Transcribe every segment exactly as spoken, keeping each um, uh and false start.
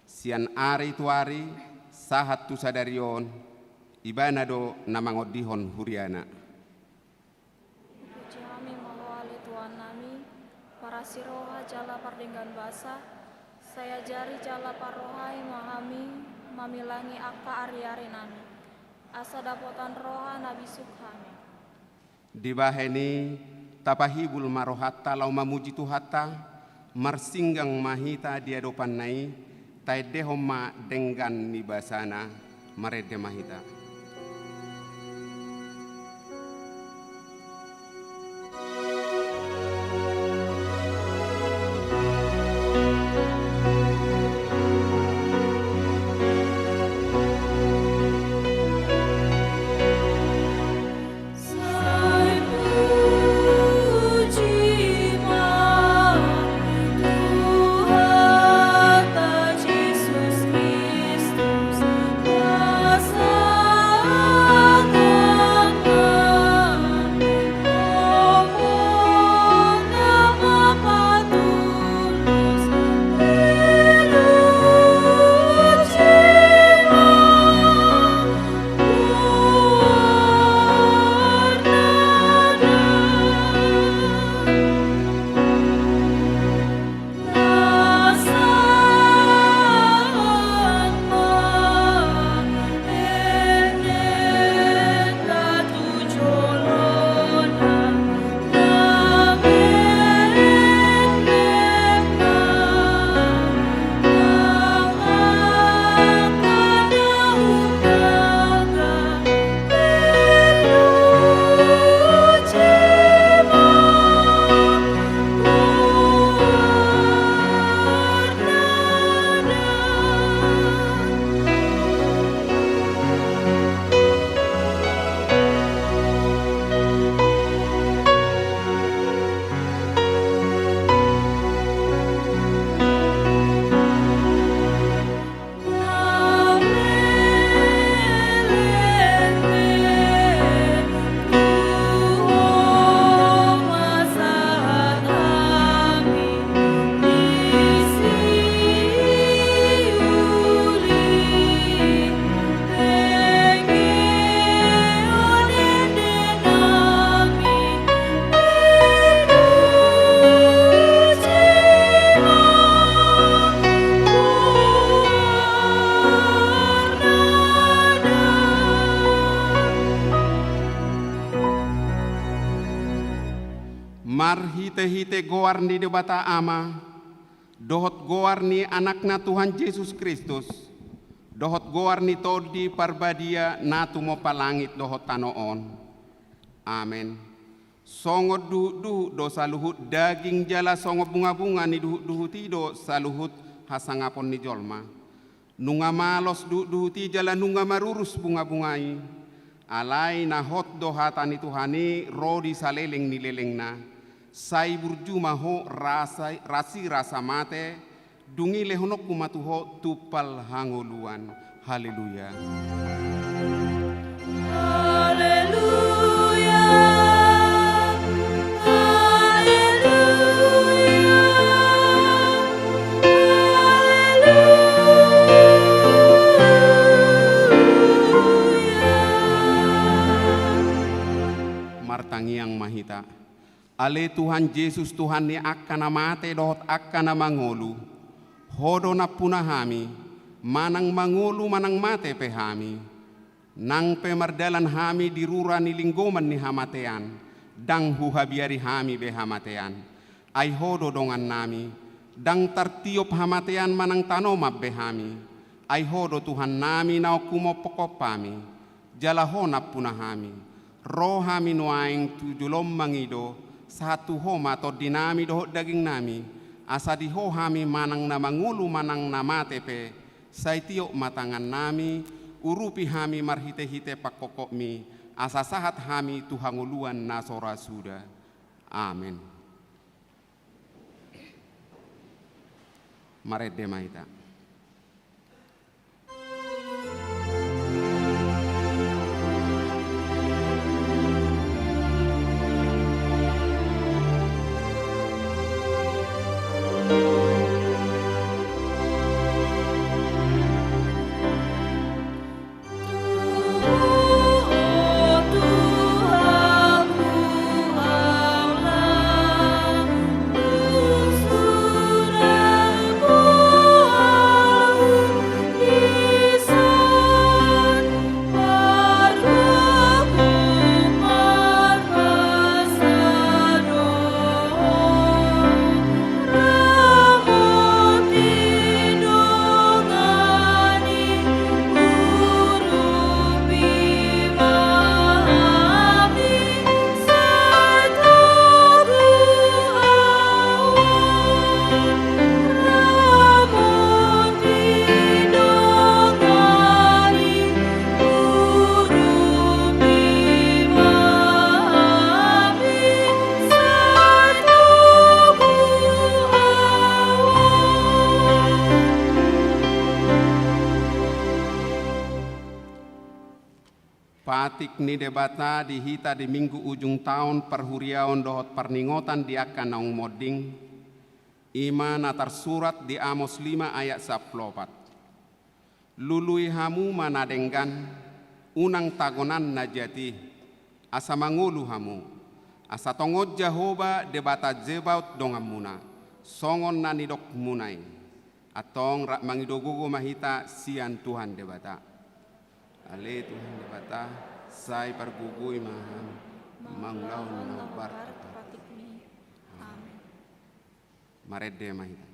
Sian ari tu ari, sahat tu sadari on, Ibana do na mangondihon huriana. Puji hami ma Ho ale Tuhan nami, parasi roha jala pardenggan basa, sai ajari jala parrohai ma hami mamilangi angka ari-ari nami, asa dapotan roha na bisuk hami. Dibahen i, tapahibul ma rohanta laho mamuji Tuhanta, marsinggang ma hita di adopanna i, taendehon ma denggan ni basana, marende ma hita. Marhite-hite goar ni Debata Ama, dohot goar ni Anakna Tuhan Jesus Kristus, dohot goar ni Tondi Parbadia na tumompa langit dohot tano on. Amen. Songon duhut-duhut do saluhut daging jala songon bunga-bunga ni duhut-duhut i do saluhut hasangapon ni jolma. Nunga malos duhut-duhut i jala nunga marurus bunga-bunga i. Alai na hot do hata ni Tuhan i ro di saleleng ni lelengna. Sai burju ma ho rasa, rasi rasa mate, dung i lehononku ma tu ho tumpal hangoluan. Haleluya. Haleluya. Haleluya. Haleluya. Martangiang ma hita. Ale Tuhan Jesus, Tuhan ni angka na mate dohot angka na mangolu, Ho do nampuna hami, manang mangolu manang mate pe hami. Nang pe mardalan hami di rura ni linggoman ni hamatean, ndang huhabiari hami be hamatean. Ai Ho do dongannami, ndang tartiop hamatean manang tanoman be hami. Ai Ho do Tuhannami naung humophop hami. Jala Ho nampuna hami. Ro hami nuaeng tu jolom mangido, sahat tu Ho ma tondinami dohot dagingnami, asa di Ho hami manang na mangolu manang na mate pe, sai tiop ma tangannami, urupi hami marhite-hite pangkophopmi, asa sahat hami tu hangoluan na so ra suda. Amen. Marende ma hita. Patik ni Debata di hita di Minggu ujung taon parhuriaon dohot parningotan di angka naung monding, i ma na tarsurat di Amos lima ayat sampulu opat. Lului hamu ma na denggan, unang tagonan na jat i, asa mangolu hamu, asa tongon Jahowa Debata Zebaot donganmuna, songon na nidokmuna i. Antong rap mangido gogo ma hita sian Tuhan Debata. Ale Tuhan Debata, sai pargogoi ma hami mangulahon na hombar tu patikmi. Amen. Marende ma hita.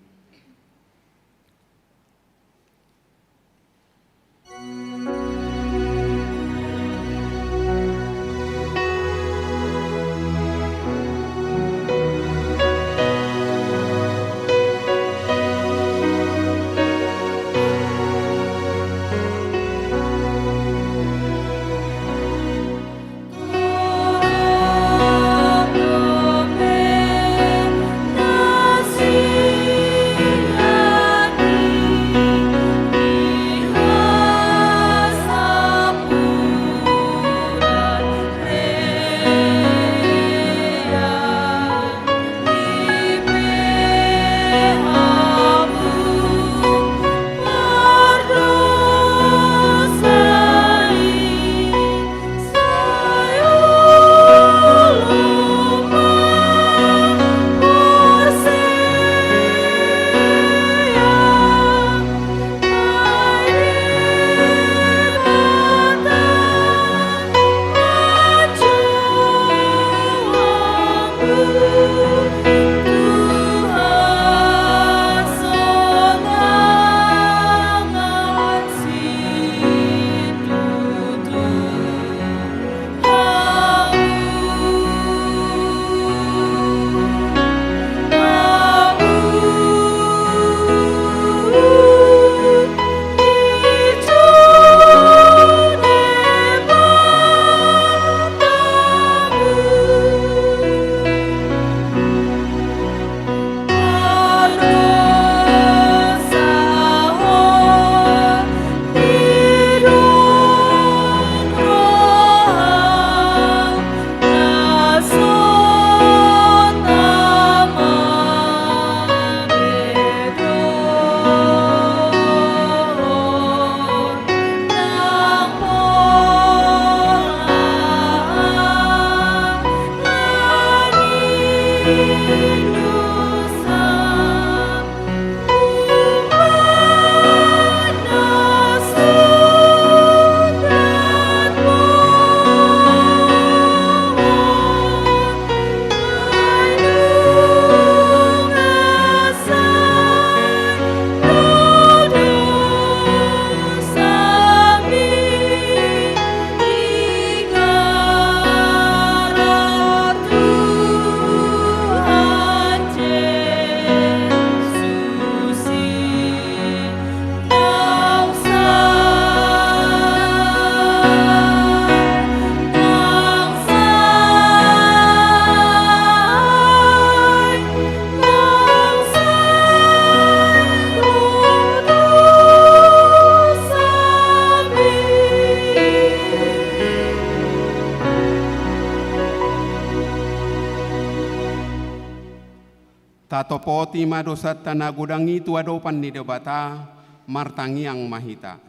Tatopoti ma dosanta na godang i tu adopan ni Debata, martangiang ma hita.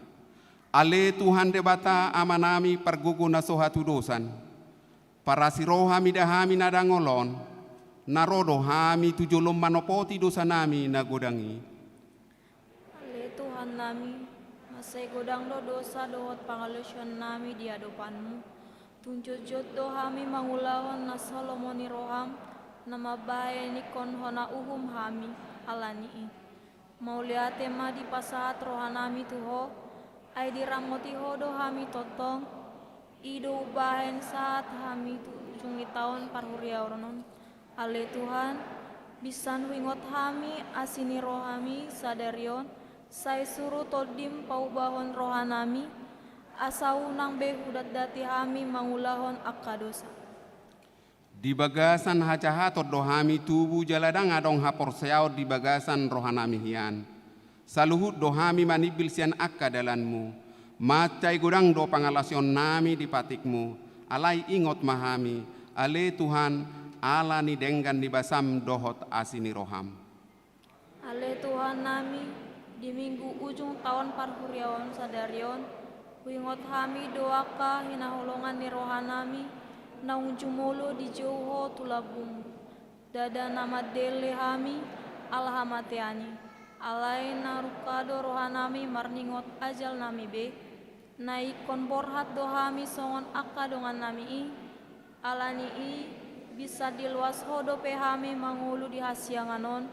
Ale Tuhan Debata Amanami pargogo na so hatudosan, parasi roha mida hami na dangol on, na ro do hami tu jolom manopoti dosanami na godang i. Ale Tuhannami, mansai godang do dosa dohot pangalaosionnami di adopanMu. Tung jotjot do hami mangulahon na so lomo ni rohaM, na mambahen ingkon Hona uhum hami, ala ni i. Mauliate ma dipasahat rohanami tu Ho, ai diramoti Ho do hami tongtong, i do umbahen sahat hami tu ujung ni taon parhuriaon on. Ale Tuhan, binsan huingot hami asi ni rohaMi sadari on, sai suru TondiM paubahon rohanami, asa unang be hudatdati hami mangulahon angka dosa. Di bagasan hajahaton do hami tubu jala ndang adong haporseaon di bagasan rohanami hian. Saluhut do hami manimbil sian angka dalanMu. Mansai godang do pangalaosionnami di patikMu, alai ingot ma hami, ale Tuhan, ala ni denggan ni basaM dohot asi ni rohaM. Ale Tuhannami, di minggu ujung taon parhuriaon sadari on, huingot hami do angka hinaholongan ni rohanami, naung jumolo dijou Ho tu lambungMu. Ndada na mandele hami, ala hamatean i. Alai na rungka do rohanami marningot ajalnami be. Na ingkon borhat do hami songon angka dongannami i. Ala ni i, binsan diloas Ho dope hami mangolu di hasiangan on.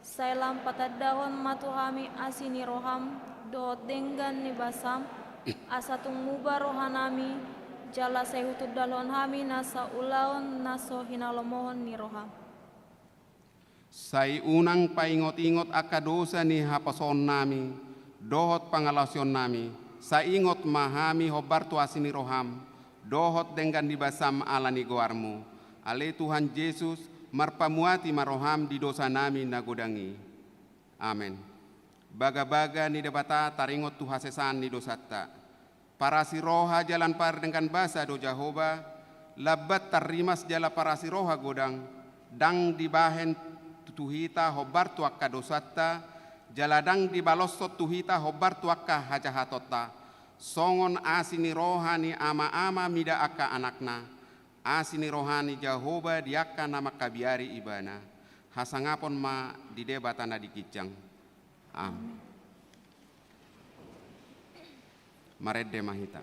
Sai lam patandahon ma tu hami asi ni rohaM, dohot denggan ni basaM, asa tung muba rohanami, jala sai hutundalhon hami nasa ulaon na so hinalomohon ni rohaM. Sai unang paingot-ingot angka dosa ni haposoonnami, dohot pangalaosionnami, sai ingot ma hami hombar tu asi ni rohaM, dohot denggan ni basaM ala ni goarMu. Ale Tuhan Jesus, marpamuati ma rohaM di dosanami na godang i. Amen. Bagabaga ni Debata taringot tu hasesaan ni dosanta. Parasi roha jala pardenggan basa do Jahowa, lambat tarrimas jala parasi roha godang, ndang dibahen tu hita hombar tu angka dosanta, jala ndang dibaloshon tu hita hombar tu angka hajahatonta, songon asi ni roha ni ama-ama mida angka anakna, asi ni roha ni Jahowa di angka na mangkabiari ibana. Hasangapon ma di Debata na di ginjang. Amen. Marende ma hita.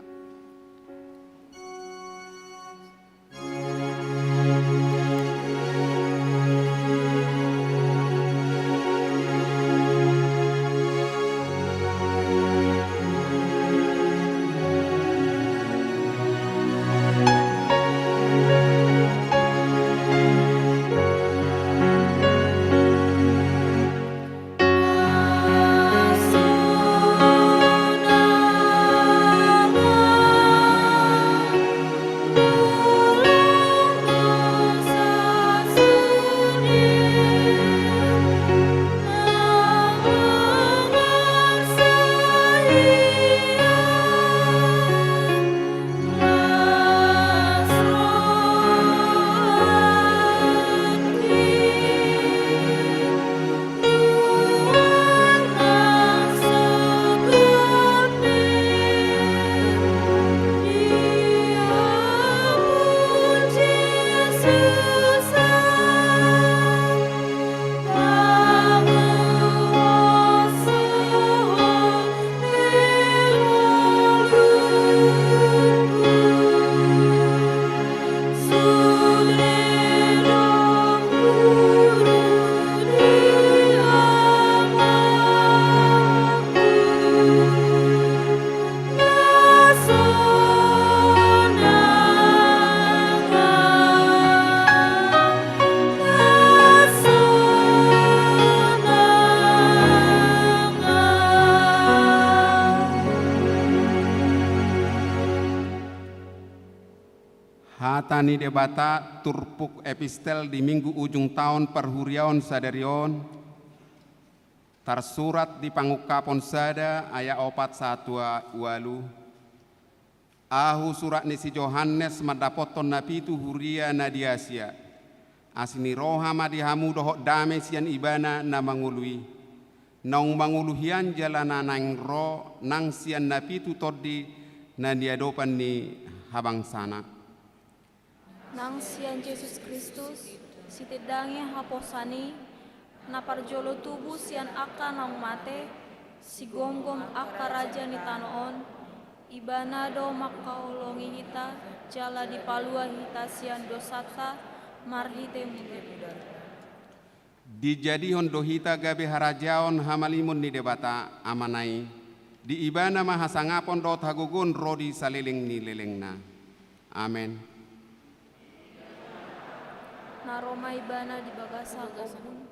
Hata ni Debata turpuk epistel di minggu ujung taon parhuriaon sadari on, tarsurat di Pangungkapon sada ayat opat sahat tu ualu. Ahu surat ni si Johannes mandapothon na pitu huria na di Asia. Asi ni roha ma di hamu dohot dame sian Ibana na mangolu i. Naung mangolu hian jala na naeng ro nang sian na pitu tondi na niadopan ni habangsana. Nang sian Jesus Kristus, sitindangi haposan i, na parjolo tubu sian angka naung mate, sigomgom angka raja ni tano on, Ibana do mangkaholongi hita, jala dipalua hita sian dosanta marhite mudar-mudar. Dijadihon do hita gabe harajaon hamalimon ni Debata Amana i. Di Ibana ma hasangapon dohot hagogoon ro di saleleng ni lelengna. Amen. Na ro ma Ibana di bagasan ombun,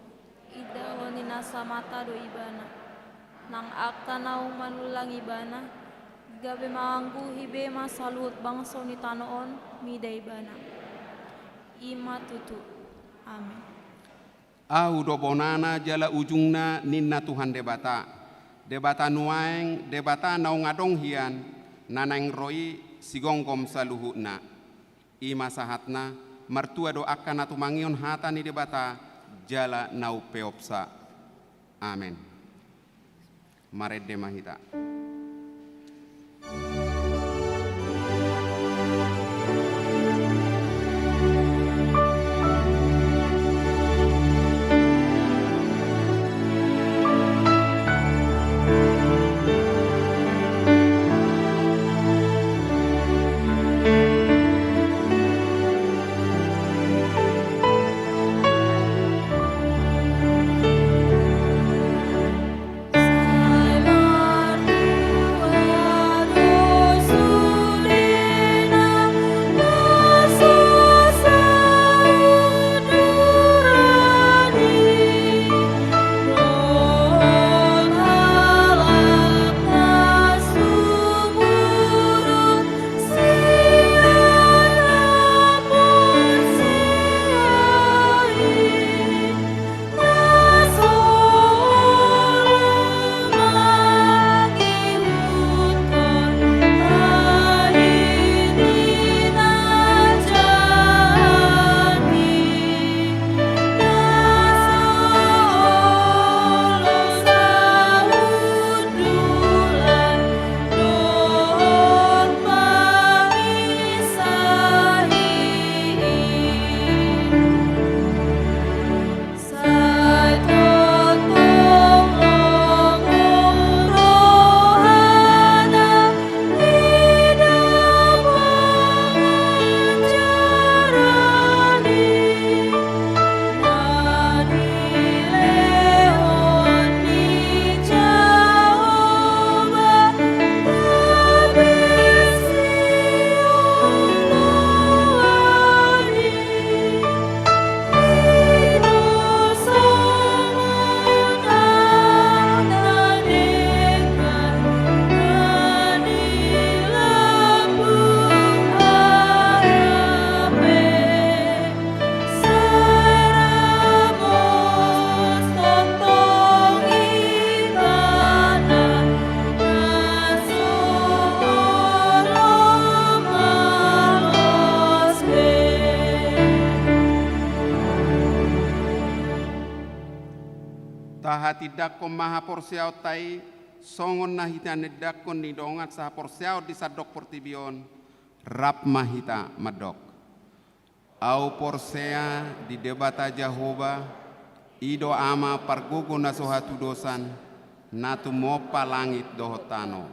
indahon ni nasa mata do Ibana. Nang angka naung manullang Ibana, gabe mangangguhi be ma saluhut bangso ni tano on mida Ibana. I ma tutu. Amen. Ahu do bonana jala ujungna, ninna Tuhan Debata. Debata nuaeng, Debata naung adong hian, na naeng ro i sigomgom saluhutna. I ma sahatna, martua do angka na tumangihon hata ni Debata, jala na umpeopsa. Amen. Marende ma hita. Tahatindangkon ma haporseaonta i, songon na hinatindangkon ni dongan sahaporseaon di sandok portibi on, rap ma hita mandok. Ahu porsea di Debata Jahowa, i do Ama pargogo na so hatudosan, na tumompa langit dohot tano.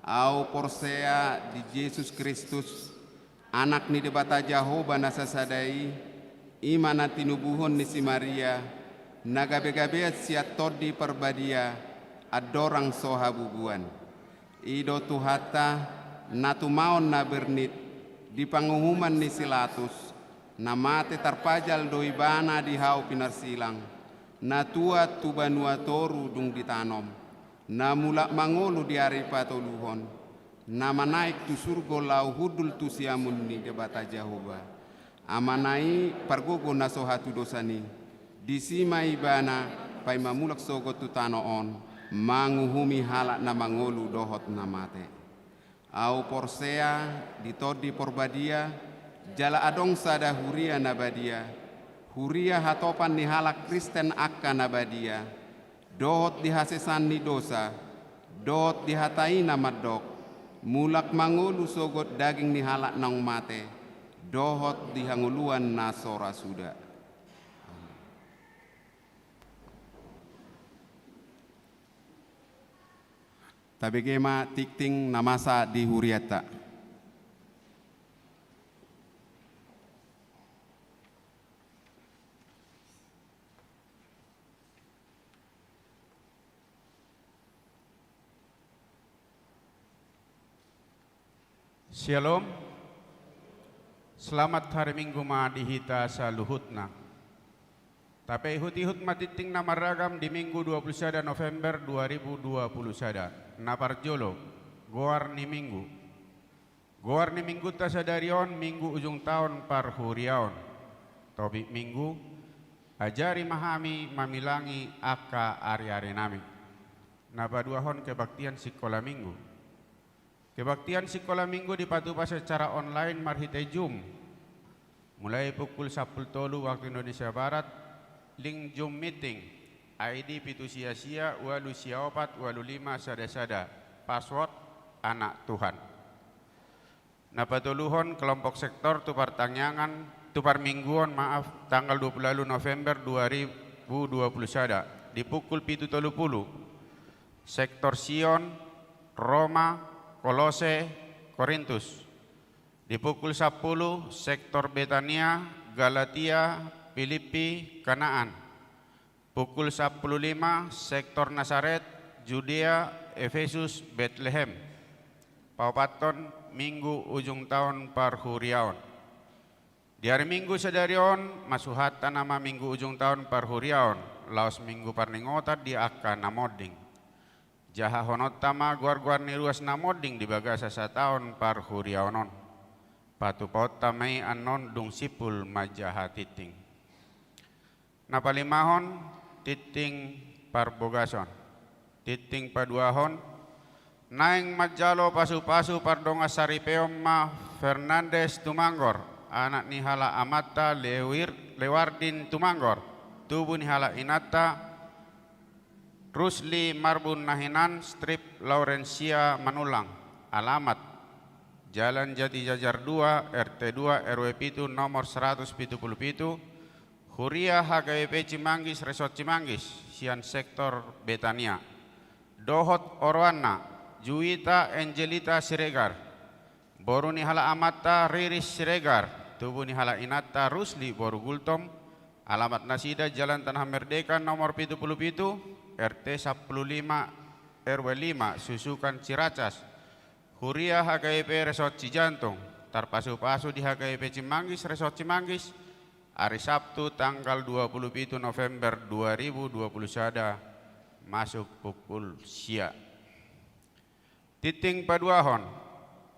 Ahu porsea di Jesus Kristus, Anak ni Debata Jahowa na sasada i, i ma na tinubuhon ni si Maria, na gabegabean sian Tondi Parbadia, andorang so habubuan. I do Tuhanta, na tumaon na bernit, di panguhuman ni si Latus, na mate tarpajal do Ibana di hau pinarsilang, na tuat tu banua toru dung ditanom, na mulak mangolu di ari patoluhon, na manaek tu surgo laho hundul tu siamun ni Debata Jahowa. Amana i pargogo na so hatudosan i, disi ma Ibana paima mulak sogot tu tano on, manguhumi halak na mangolu dohot na mate. Ahu porsea di Tondi Parbadia, jala adong sada huria na badia, huria hatopan ni halak Kristen angka na badia, dohot di hasesaan ni dosa, dohot di hata i na mandok, mulak mangolu sogot daging ni halak naung mate, dohot di hangoluan na so ra suda. Tabege ma tingting na masa di hurianta. Syalom. Selamat hari Minggu ma di hita saluhutna. Tapaihut-ihut ma tingting na marragam di Minggu dua puluh sada November dua ribu dua puluh sada. Na parjolo, goar ni Minggu. Goar ni Minggunta sadari on Minggu ujung taon parhuriaon. Topik Minggu, ajari ma hami mamilangi angka ari-arinami. Na paduahon, kebaktian sikola minggu. Kebaktian sikola minggu dipatupa secara online marhite Zoom. Mulai pukul sampulu tolu waktu Indonesia Barat, link Zoom meeting, I D pitu sia sia, ualu sia opat, ualu lima sada sada, password anak Tuhan. Na patoluhon, kelompok sektor tu partangiangan, tu parmingguon, maaf, tanggal dua puluh ualu November dua ribu dua puluh sada, di pukul pitu tolu pulu. Sektor Sion, Roma, Kolose, Korintus. Di pukul sampulu, sektor Betania, Galatia, Filipi, Kanaan. Pukul sampulu lima, sektor Nasaret, Judea, Efesus, Betlehem. Paopathon, minggu ujung taon parhuriaon. Di ari Minggu sadari on, masuhatta nama minggu ujung taon parhuriaon, laos minggu parningotan di angka na monding. Jahahononta ma goar-goar ni ruas na monding di bagasan sataon parhuriaon on. Patupaonta ma i annon dung simpul manjaha tingting. Na palimahon, tingting parbogason. Tingting paduahon, naeng manjalo pasu-pasu pardongan saripeon ma Fernandes Tumanggor, anak ni halak amanta Lewir-, Lewardin Tumanggor, tubu ni halak inanta Rusli Marbun na hinan, strip Laurencia Manullang, alamat Jalan Jati Jajar dua, R T dua, R W pitu, nomor seratus pitu pulu pitu, Huria H K B P Cimanggis, Resort Cimanggis, sian sektor Betania. Dohot oroanna, Juwita Angelita Siregar, boru ni halak amanta Riris Siregar, tubu ni halak inanta Rusli boru Gultom, alamat nasida Jalan Tanah Merdeka nomor pitu pulu pitu, R T sampulu lima, R W lima, Susukan Ciracas. Huria H K B P Resort Cijantung, tarpasu-pasu di H K B P Cimanggis, Resort Cimanggis, ari Sabtu tanggal dua pulu pitu November dua ribu dua pulu sada, masuk pukul sia. Tingting paduahon,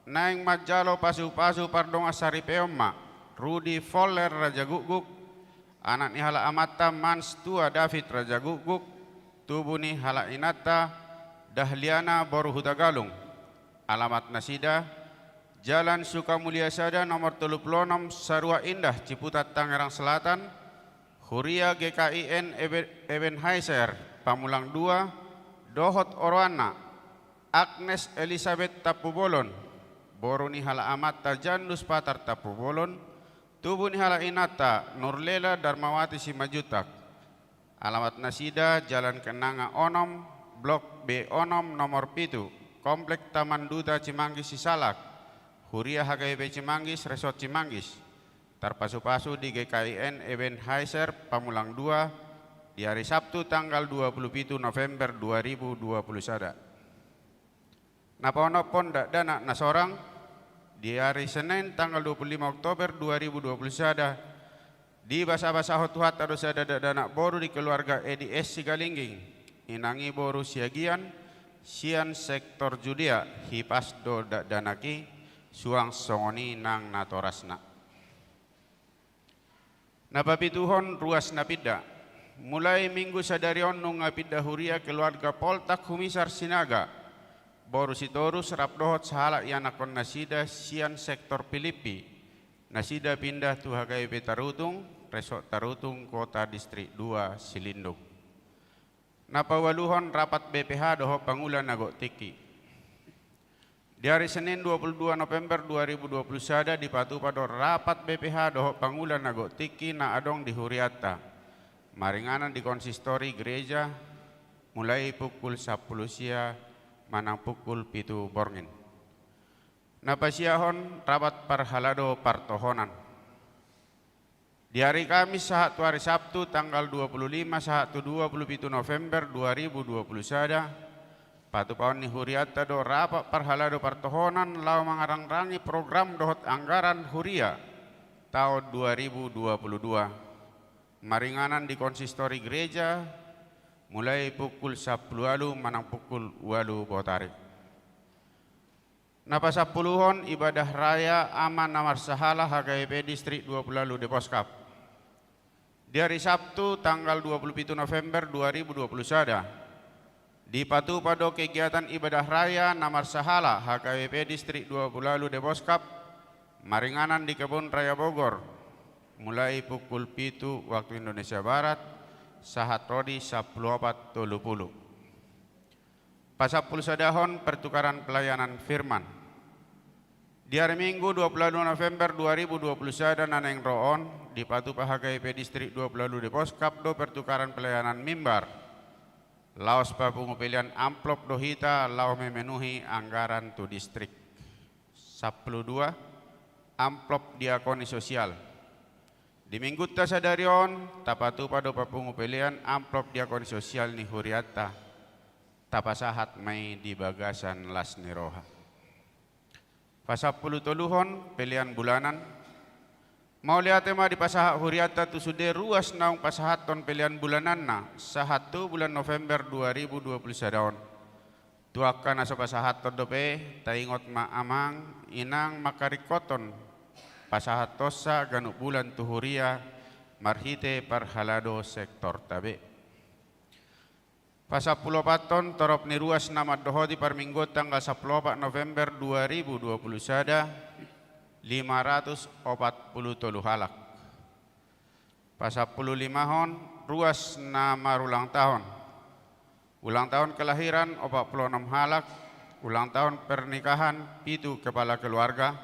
naeng manjalo pasu-pasu pardongan saripeon ma Rudi Voller Rajagukguk, anak ni halak amanta Mans Tua David Rajagukguk, tubu ni halak inanta Dahliana boru Hutagalung. Alamat nasida, Jalan Sukamulia sada, nomor tolu pulu onom, Sarua Indah, Ciputat, Tangerang Selatan. Huria G K I N Ebe-, Ebenhaezer Pamulang dua, dohot oroanna, Agnes Elizabeth Tampubolon, boru ni halak amanta Jannus Patar Tampubolon, tubu ni halak inanta Nurlela Darmawati Simanjuntak. Alamat nasida, Jalan Kenanga onom, Blok B onom, nomor pitu, Komplek Taman Duta Cimanggis Sisalak, Huria H K B P Cimanggis, Resort Cimanggis. Tarpasu-pasu di G K I N Ebenhaezer Pamulang dua, di ari Sabtu tanggal dua pulu pitu November dua ribu dua pulu sada. Na paonomhon, dakdanak na sorang, di ari Senin tanggal dua pulu lima Oktober dua ribu dua pulu sada, dibasa-basahon Tuhanta do sada dakdanak boru di keluarga Edi S Sigalingging, inang i boru Siagian, sian sektor Judea, hipas do dakdanak i, suang songon i nang natorasna. Na papituhon, ruas na pinda. Mulai Minggu sadari on nunga pinda huria keluarga Poltak Humisar Sinaga, boru Sitorus, rap dohot sahalak ianakhon nasida sian sektor Pilippi. Nasida pinda tu H K B P Tarutung, Resort Tarutung, Kota Distrik dua, Silindung. Na paualuhon, rapat B P H dohot pangula na gok tingki. Di ari Senin dua pulu dua November dua ribu dua pulu sada dipatupa do rapat B P H dohot pangula na gok tingki na adong di hurianta, maringanan di konsistori gereja, mulai pukul sampulu sia manang pukul pitu borngin. Na pasiahon, rapat parhalado partohonan. Di ari Kamis sahat tu ari Sabtu tanggal dua pulu lima sahat tu dua pulu pitu November dua ribu dua pulu sada, patupaon ni hurianta do rapat parhalado partohonan laho mangarangrangi program dohot anggaran huria taon dua ribu dua pulu dua. Maringanan di konsistori gereja, mulai pukul sampulu ualu manang pukul ualu botari. Na pasampuluhon, ibadah raya Ama na Marsahala H K B P Distrik dua pulu ualu Deposkap. Di ari Sabtu tanggal dua pulu pitu November dua ribu dua pulu sada, Dipatupa do kegiatan ibadah raya na marsahala H K B P Distrik dua pulu ualu Deboskap, maringanan di Kebun Raya Bogor, mulai pukul pitu waktu Indonesia Barat, sahat ro di sampulu opat tolu pulu. Pasampulu sadahon pertukaran pelayanan firman. Di ari Minggu dua pulu ualu November dua ribu dua pulu sada na naeng ro on, dipatupa H K B P Distrik dua pulu ualu Deboskap do pertukaran pelayanan mimbar. Laos papungu pelean amplop do hita laho memenuhi anggaran tu distrik. Sampulu dua, amplop diakoni sosial. Di Minggunta sadari on, tapatupa do papungu pelean amplop diakoni sosial ni hurianta. Tapasahat ma i di bagasan las ni roha. Pasampulu toluhon, pelean bulanan. Mauliate ma dipasahat hurianta tu sude ruas naung pasahathon pelean bulananna, sahat tu bulan November dua ribu dua pulu sada on. Tu angka na so pasahathon dope, taingot ma amang, inang mangkaringkothon pasahathonsa ganup bulan tu huria, marhite parhalado sektorta be. Pasampulu opathon, torop ni ruas na mandohoti parmingguon tanggal sampulu opat November dua ribu dua pulu sada, lima ratus opat pulu tolu halak. Pasampulu limahon, ruas na marulang tahun. Ulang tahun kelahiran, opat pulu onom halak. Ulang tahun pernikahan, pitu kepala keluarga.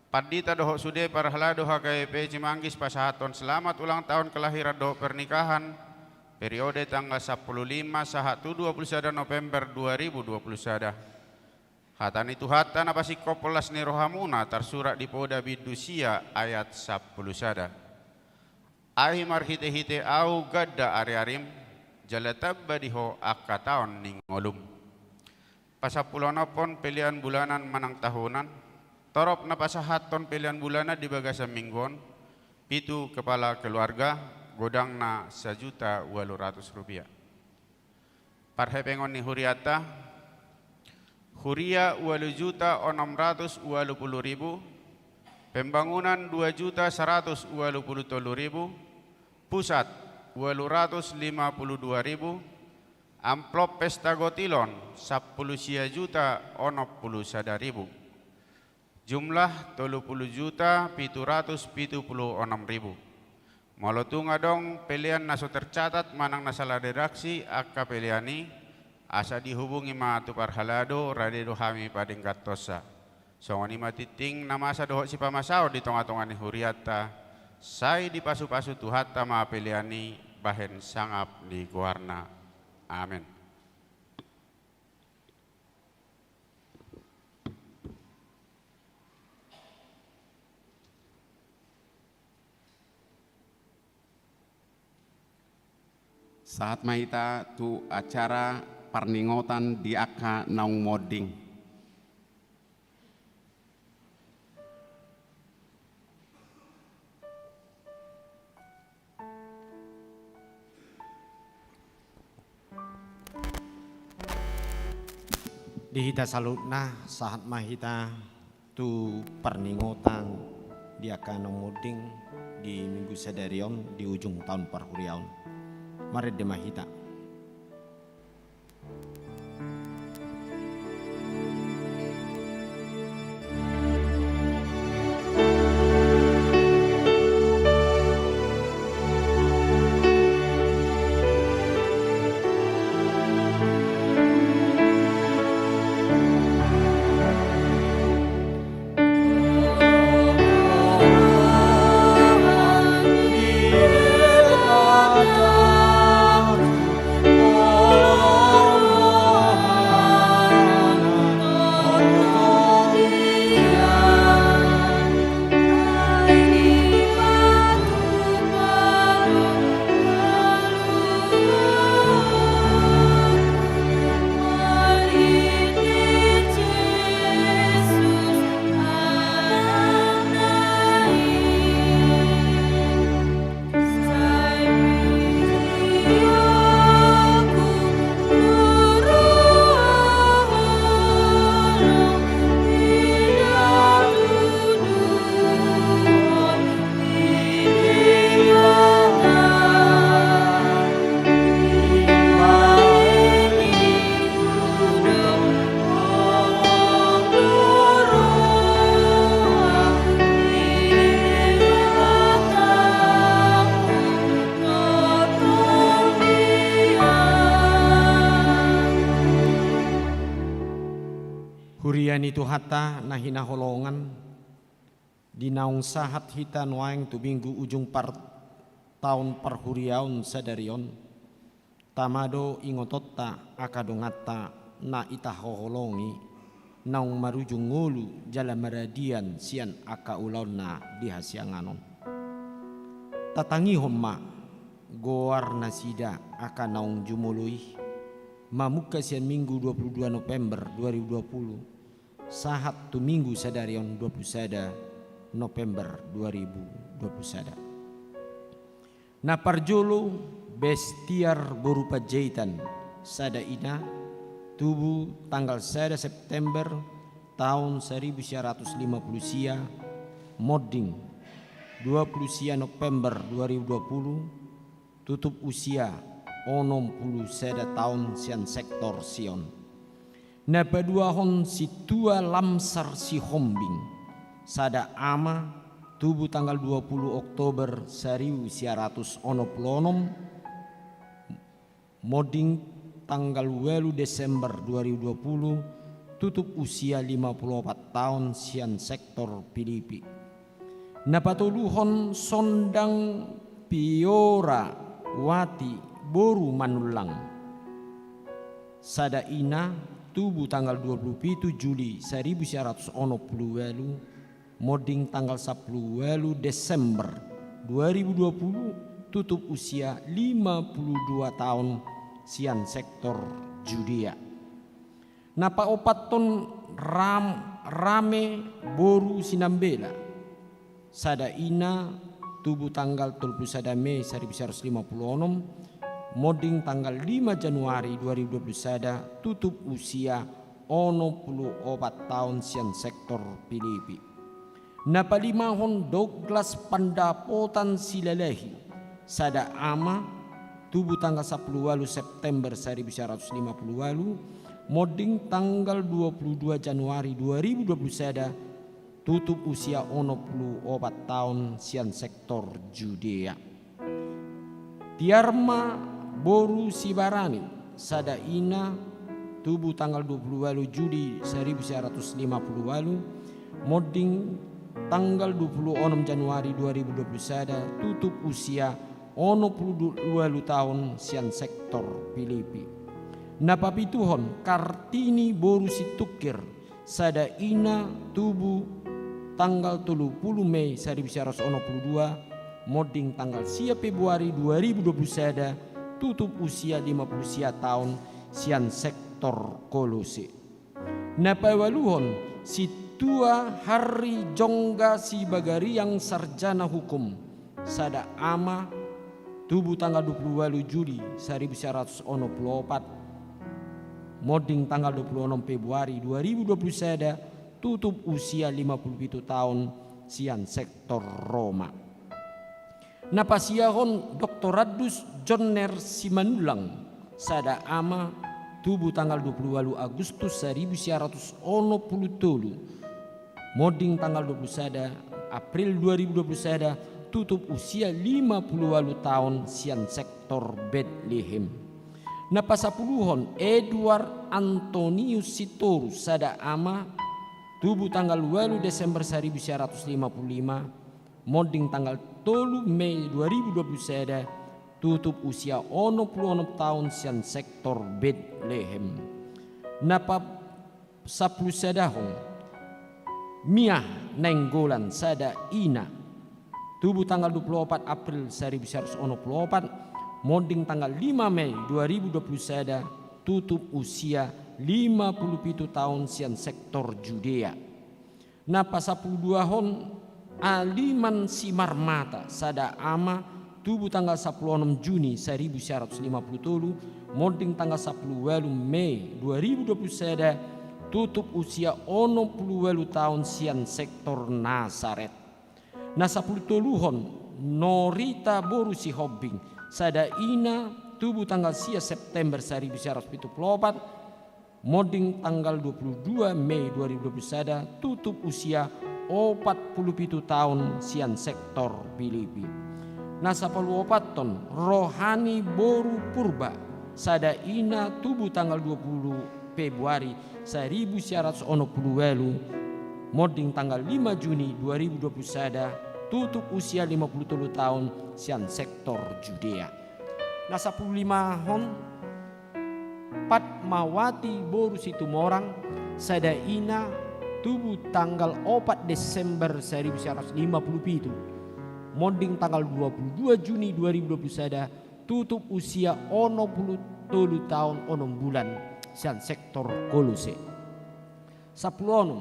Pandita dohot sude parhalado H K B P Cimanggis pasahathon selamat ulang tahun kelahiran dohot pernikahan, periode tanggal sampulu lima sahat tu dua pulu sada November dua ribu dua pulu sada. Hata ni Tuhanta na pasingkophon las ni rohamuna tarsurat di Poda bindu sia ayat sampulu sada. Ai marhitehite ahu ganda ariarim, jala tamba di ho angka taon ni ngolum. Pasampulu onomhon, pelean bulanan manang tahunan. Torop na pasahathon pelean bulanan di bagasan minggu on, pitu kepala keluarga, godangna sajuta ualu ratus rupiah. Parhepengon ni hurianta, huria ualu juta onom ratus ualu pulu ribu, pembangunan dua juta saratus ualu pulu tolu ribu, pusat ualu ratus lima pulu dua ribu, amplop pesta gotilon sampulu sia juta onom pulu sada ribu. Jumlah tolu pulu juta pitu ratus pitu pulu onom ribu. Molo tung adong pelean na so tercatat manang na salah redaksi angka pelean i, asa dihubungi ma tu parhalado, rade do hami padengganhonsa. Songon i ma tingting na masa dohot sipamasaon di tongatonga ni hurianta, sai dipasupasu Tuhanta ma pelean i bahen sangap ni goarna. Amen. Sahat ma hita tu acara parningotan di angka naung monding. Di hita saluhutna, sahat ma hita tu parningotan di angka naung monding di minggu sadari on di ujung taon parhuriaon. Marende ma hita. Huria ni Tuhanta na hinaholongan, di naung sahat hita nuaeng tu minggu ujung par-, taon parhuriaon sadari on, tama do ingotonta angka donganta na ita haholongi, naung marujung ngolu jala maradian sian angka ulaonna di hasiangan on. Tatangihon ma goar nasida angka naung jumolo i, mamungka sian Minggu dua puluh dua November dua ribu dua puluh, sahat tu Minggu sadari on dua puluh sada November dua ribu dua puluh sada. Na parjolo, Bestiar boru Panjaitan, sada ina, tubu tanggal sada September taon saribu sia ratus lima puluh sia, monding dua puluh sia November dua ribu dua puluh, tutup usia onom puluh sada taon sian sektor Sion. Na paduahon Sintua Lamsar Sihombing, sada ama, tubu tanggal dua puluh Oktober saribu sia ratus onom puluh onom, monding tanggal ualu Desember dua ribu dua puluh, tutup usia lima puluh opat taon sian sektor Pilipi. Na patoluhon Sondang Piora Wati boru Manullang, sada ina, tubu tanggal dua puluh pitu Juli saribu sia ratus onom puluh ualu, monding tanggal sampulu ualu Desember dua ribu dua puluh, tutup usia lima puluh dua taon sian sektor Judea. Na paopathon Ram-, Rame boru Sinambela, sada ina, tubu tanggal tolu puluh sada Mei saribu sia ratus lima puluh onom, monding tanggal lima Januari dua ribu dua puluh sada, tutup usia onom puluh opat taon sian sektor Pilipi. Na palimahon Douglas Pandapotan Silalahi, sada ama, tubu tanggal sampulu ualu September saribu sia ratus lima puluh ualu, monding tanggal dua puluh dua Januari dua ribu dua puluh sada, tutup usia onom puluh opat taon sian sektor Judea. Tiarma boru Sibarani, sada ina, tubu tanggal dua puluh ualu Juli saribu sia ratus lima puluh ualu, monding tanggal dua puluh onom Januari dua ribu dua puluh sada, tutup usia onom puluh ualu taon sian sektor Pilipi. Na papituhon Kartini boru Situngkir, sada ina, tubu tanggal tolu puluh Mei saribu sia ratus onom puluh dua, monding tanggal sia Februari dua ribu dua puluh sada, tutup usia lima puluh sia taon sian sektor Kolose. Na paualuhon Sintua Harri Jongga Sibagariang, sarjana hukum, sada ama, tubu tanggal dua puluh ualu Juli saribu sia ratus onom puluh opat, monding tanggal dua puluh onom Februari dua ribu dua puluh sada, tutup usia lima puluh pitu taon sian sektor Roma. Na pasiahon Doktorandus Jonner Simanullang, sada ama, tubu tanggal dua puluh ualu Agustus saribu sia ratus onom puluh tolu, monding tanggal dua puluh sada April dua ribu dua puluh sada, tutup usia lima puluh ualu taon sian sektor Betlehem. Na pasapuluhon Eduard Antonius Sitorus, sada ama, tubu tanggal ualu Desember saribu sia ratus lima puluh lima, monding tanggal tolu Mei dua ribu dua puluh sada, tutup usia onom puluh onom taon sian sektor Betlehem. Na pa-, sampulu sadahon Miah Nainggolan, sada ina, tubu tanggal dua puluh opat April saribu sia ratus onom puluh opat, monding tanggal lima Mei dua ribu dua puluh sada, tutup usia lima puluh pitu taon sian sektor Judea. Na pasampulu duahon Aliman Simarmata, sada ama, tubu tanggal sampulu onom Juni saribu sia ratus lima puluh tolu, monding tanggal sampulu ualu Mei dua ribu dua puluh sada, tutup usia onom puluh ualu taon sian sektor Nasaret. Na sampulu toluhon Norita boru Sihombing, sada ina, tubu tanggal sia September saribu sia ratus pitu puluh opat, monding tanggal dua puluh dua Mei dua ribu dua puluh sada, tutup usia opat puluh pitu taon sian sektor Pilipi. Na sampulu opathon Rohani boru Purba, sada ina, tubu tanggal dua puluh Februari saribu sia ratus onom pulu ualu, monding tanggal lima Juni dua ribu dua pulu sada, tutup usia lima pulu tolu taon sian sektor Judea. Na sampulu limahon, Padmawati boru Situmorang, sada ina, tubu tanggal opat Desember saribu sia ratus lima pulu pitu, monding tanggal dua pulu dua Juni dua ribu dua pulu sada, tutup usia onom pulu tolu taon onom bulan sian sektor Kolose. Sampulu onom,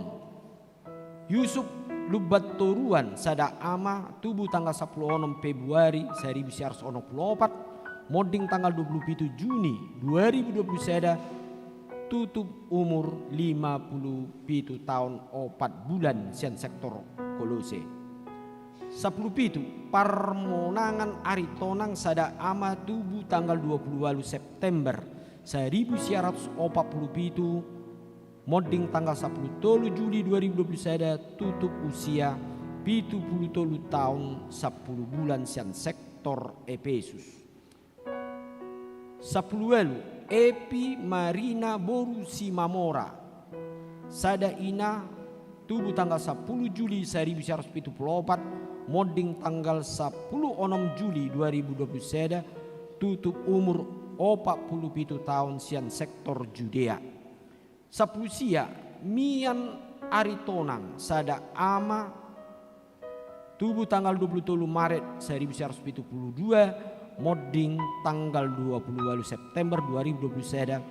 Yusuf Lumbantoruan, sada ama, tubu tanggal sampulu onom Februari saribu sia ratus onom pulu opat, monding tanggal dua pulu pitu Juni dua ribu dua pulu sada, tutup umur lima pulu pitu taon opat bulan sian sektor Kolose. Sampulu pitu, Parmonangan Aritonang, sada ama, tubu tanggal dua pulu ualu September saribu sia ratus opat pulu pitu, monding tanggal sampulu tolu Juli dua ribu dua pulu sada, tutup usia pitu pulu tolu taon sampulu bulan sian sektor Epesus. Sampulu ualu, Epi Marina boru Simamora, sada ina, tubu tanggal sampulu Juli saribu sia ratus pitu pulu opat, monding tanggal sampulu onom Juli dua ribu dua pulu sada, tutup umur opat pulu pitu taon sian sektor Judea. Sampulu sia, Mian Aritonang, sada ama, tubu tanggal dua pulu tolu Maret saribu sia ratus pitu pulu dua, monding tanggal dua pulu ualu September dua ribu dua pulu sada,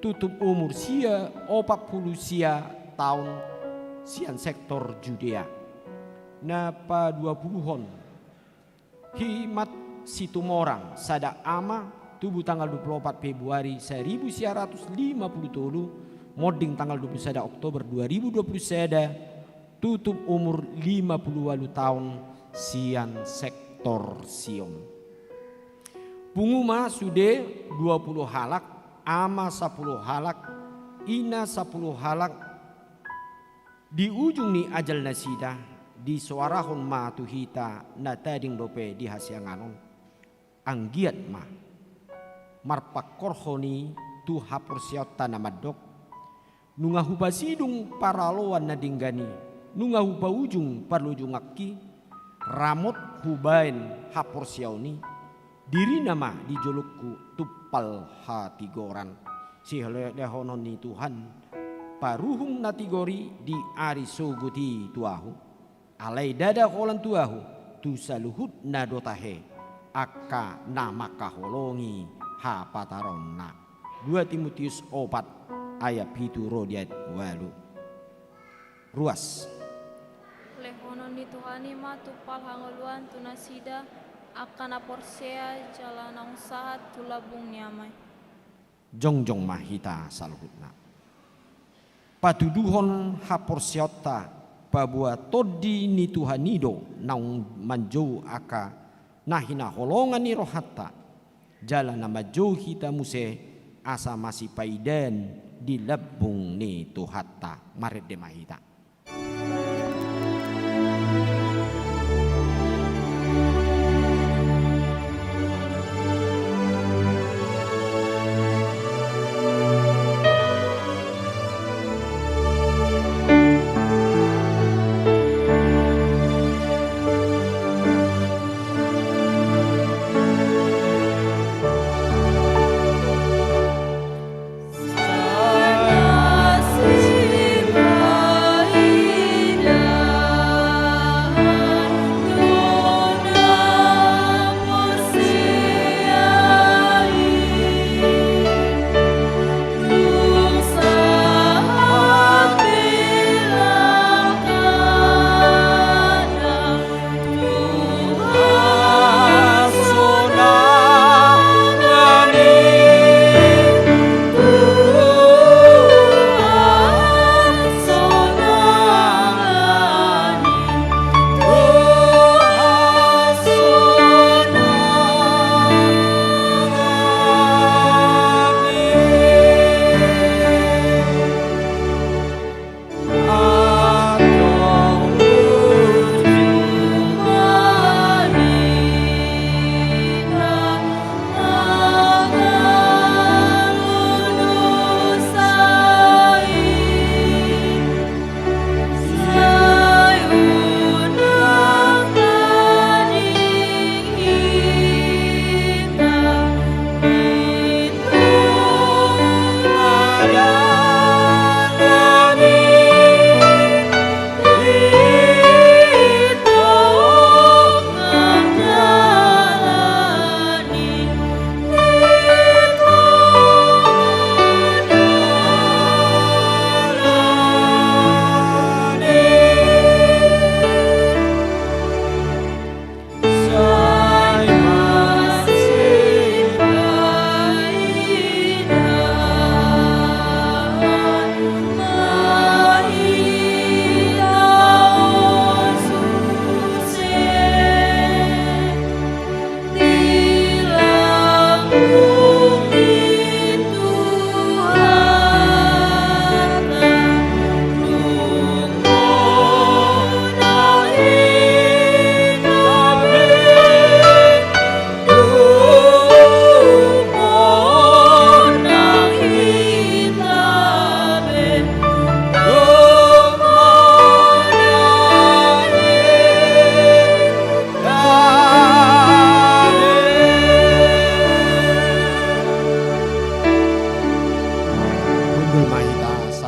tutup umur sia opat pulu sia taon sian sektor Judea. Na paduapuluhon, Himat Situmorang, sada ama, tubu tanggal dua pulu opat Februari saribu sia ratus lima pulu tolu, monding tanggal dua pulu sada Oktober dua ribu dua pulu sada, tutup umur lima pulu ualu taon sian sektor Sion. Pungu ma sude dua pulu halak, ama sampulu halak, ina sampulu halak, di ujung ni ajal nasida, disoarahon ma tu hita na tading dope di hasiangan on. Anggiat ma marpangkorhon i tu haporseaonta na mandok: Nunga hupasidung paraloan na denggan i, nunga hupaujung parlojunganki, ramot hubaen haporseaon i, dirina ma di jolongku tumpal hatigoran. Sihalehonon ni Tuhan, paruhum na tigor i di ari sogot i tu ahu. Alai ndada holan tu ahu, tu saluhut na do tahe, angka na mangkaholongi hapataranna. Dua Timotius opat ayat pitu ro di ayat ualu. Ruas. Lehonon ni Tuhan i ma tumpal hangoluan tu nasida, angka na porsea jala naung sahat tu lambung ni Ama i. Jongjong ma hita saluhutna. Patuduhon haporseaonta, paboa Tondi ni Tuhan i do naung manjou angka na hinaholongan ni rohanta, jala na manjou hita muse asa masipaidaan di lambung ni Tuhanta. Marende ma hita.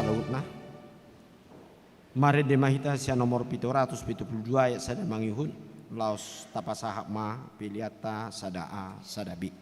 Saluhutna. Marende ma hita sian nomor pitu ratus pitu pulu dua ayat sada mangihut, laos tapasahat ma peleanta sada A sada B.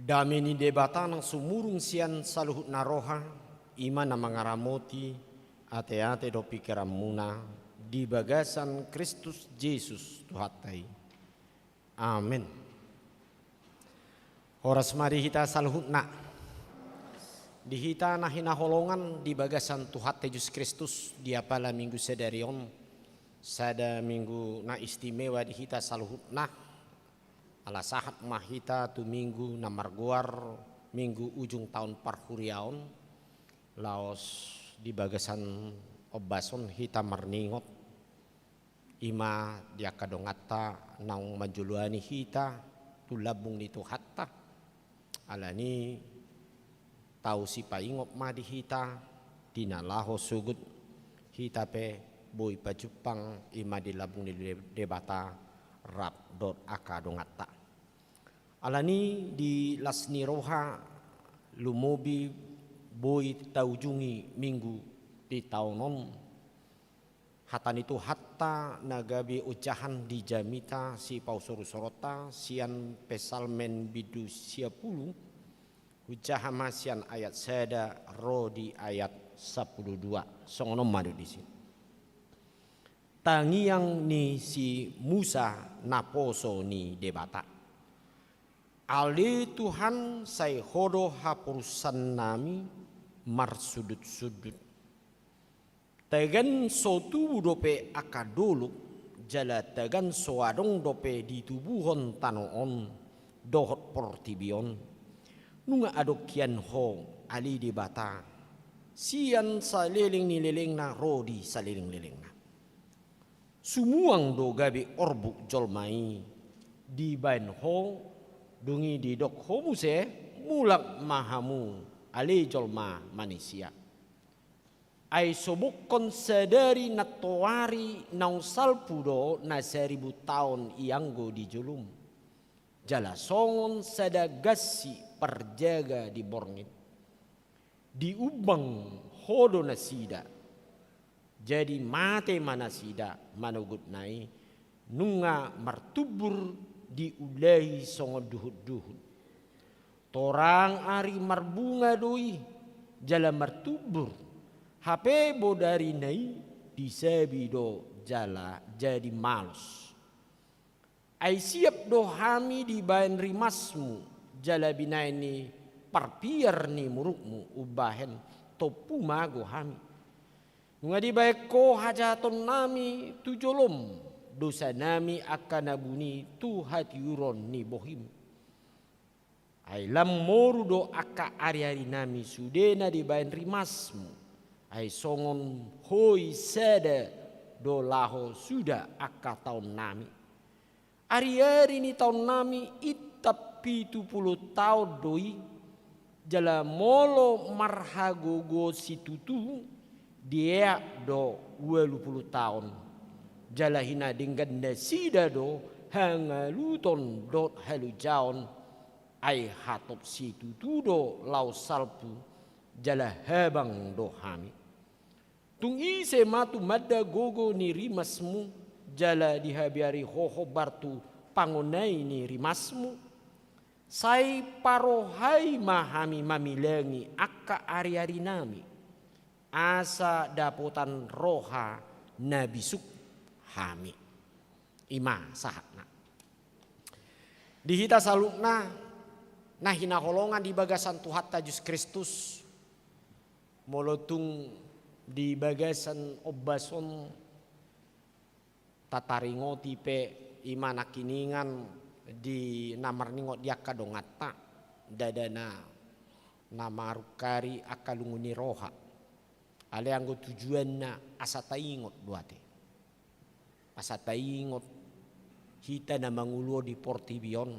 Dame ni Debata na sumurung sian saluhutna roha, i ma na mangaramoti ateate dohot pingkiranmuna di bagasan Kristus Jesus Tuhanta i. Amen. Horas ma di hita saluhutna. Di hita na hinaholongan di bagasan Tuhanta Jesus Kristus, di apala Minggu sadari on, sada Minggu na istimewa di hita saluhutna. Ala sahat ma hita tu Minggu na margoar Minggu Ujung Taon Parhuriaon, laos di bagasan ombas on hita marningot, i ma di angka donganta naung manjoloani hita tu lambung ni Tuhanta. Alani i tau sipaingot ma di hita, di na laho sogot hita pe boi pajumpang i ma di lambung ni De-, Debata rap dohot angka donganta. Alani i di las ni roha, lumobi boi taujungi Minggu di taon on, hata ni Tuhanta na gabe ojahan di jamita sipausor-usoronta sian Psalmen bindu sia pulu, hujaha ma sian ayat sada ro di ayat sampulu dua. Songon on ma do disi. Tangiang ni si Musa naposo ni Debata. Ale Tuhan, sai Ho do haporusannami marsundut-sundut. Tagan so tubu dope angka dolok, jala tagan so adong dope ditubuhon tano on dohot portibi on, nunga adong hian Ho, ale Debata, sian saleleng ni lelengna ro di saleleng-lelengna. Sumuang do gabe orbuk jolma i dibaen Ho, dung i didok Ho muse, mulak ma hamu, ale jolma manisia. Ai sobokhon sadari nantoari naung salpu do na saribu taon i anggo di jolom. Jala songon sada gansi parjaga di borngin. Diumbang Ho do nasida. Jadi mate ma nasida manogot na i, nunga martumbur diulahi songon duhut-duhut. Torang ari marbunga do i, jala martumbur, hape bodari na i disabi do jala jadi malos. Ai siap do hami dibaen rimasmu, jala binaen ni parpiar ni murukmu umbahen tompu mago hami. Nunga dibaen Ho hajahatonnami tu jolom, dosanami angka na buni tu hatiuron ni bohim. Ai lam moru do angka ari-arinami sude na dibaen rimasmu, ai songon hoi sada do laho suda angka taonnami. Ari-ari ni taonnami intap pitu pulu taon do i, jala molo marhagogo situtu, dieak do ualu pulu taon. Jala hinadenggan nasida do hangaluton dohot halujaon, ai hatop situtu do laos salpu, jala habang do hami. Tung ise ma tumanda gogo ni rimasmu, jala dihabiari Ho hombar tu pangonai ni rimasmu? Sai parohai ma hami mamilangi angka ari-arinami, asa dapotan roha na bisuk hami. I ma sahatna. Di hita saluhutna na hinaholongan di bagasan Tuhanta Jesus Kristus, molo tung di bagasan ombas on tataringoti pe, i ma nangkiningan di na marningot di angka donganta, ndada na, na marungkari angka lungun ni roha. Alai anggo tujuanna asa taingot do ate. Asa taingot hita na mangolu on di portibi on.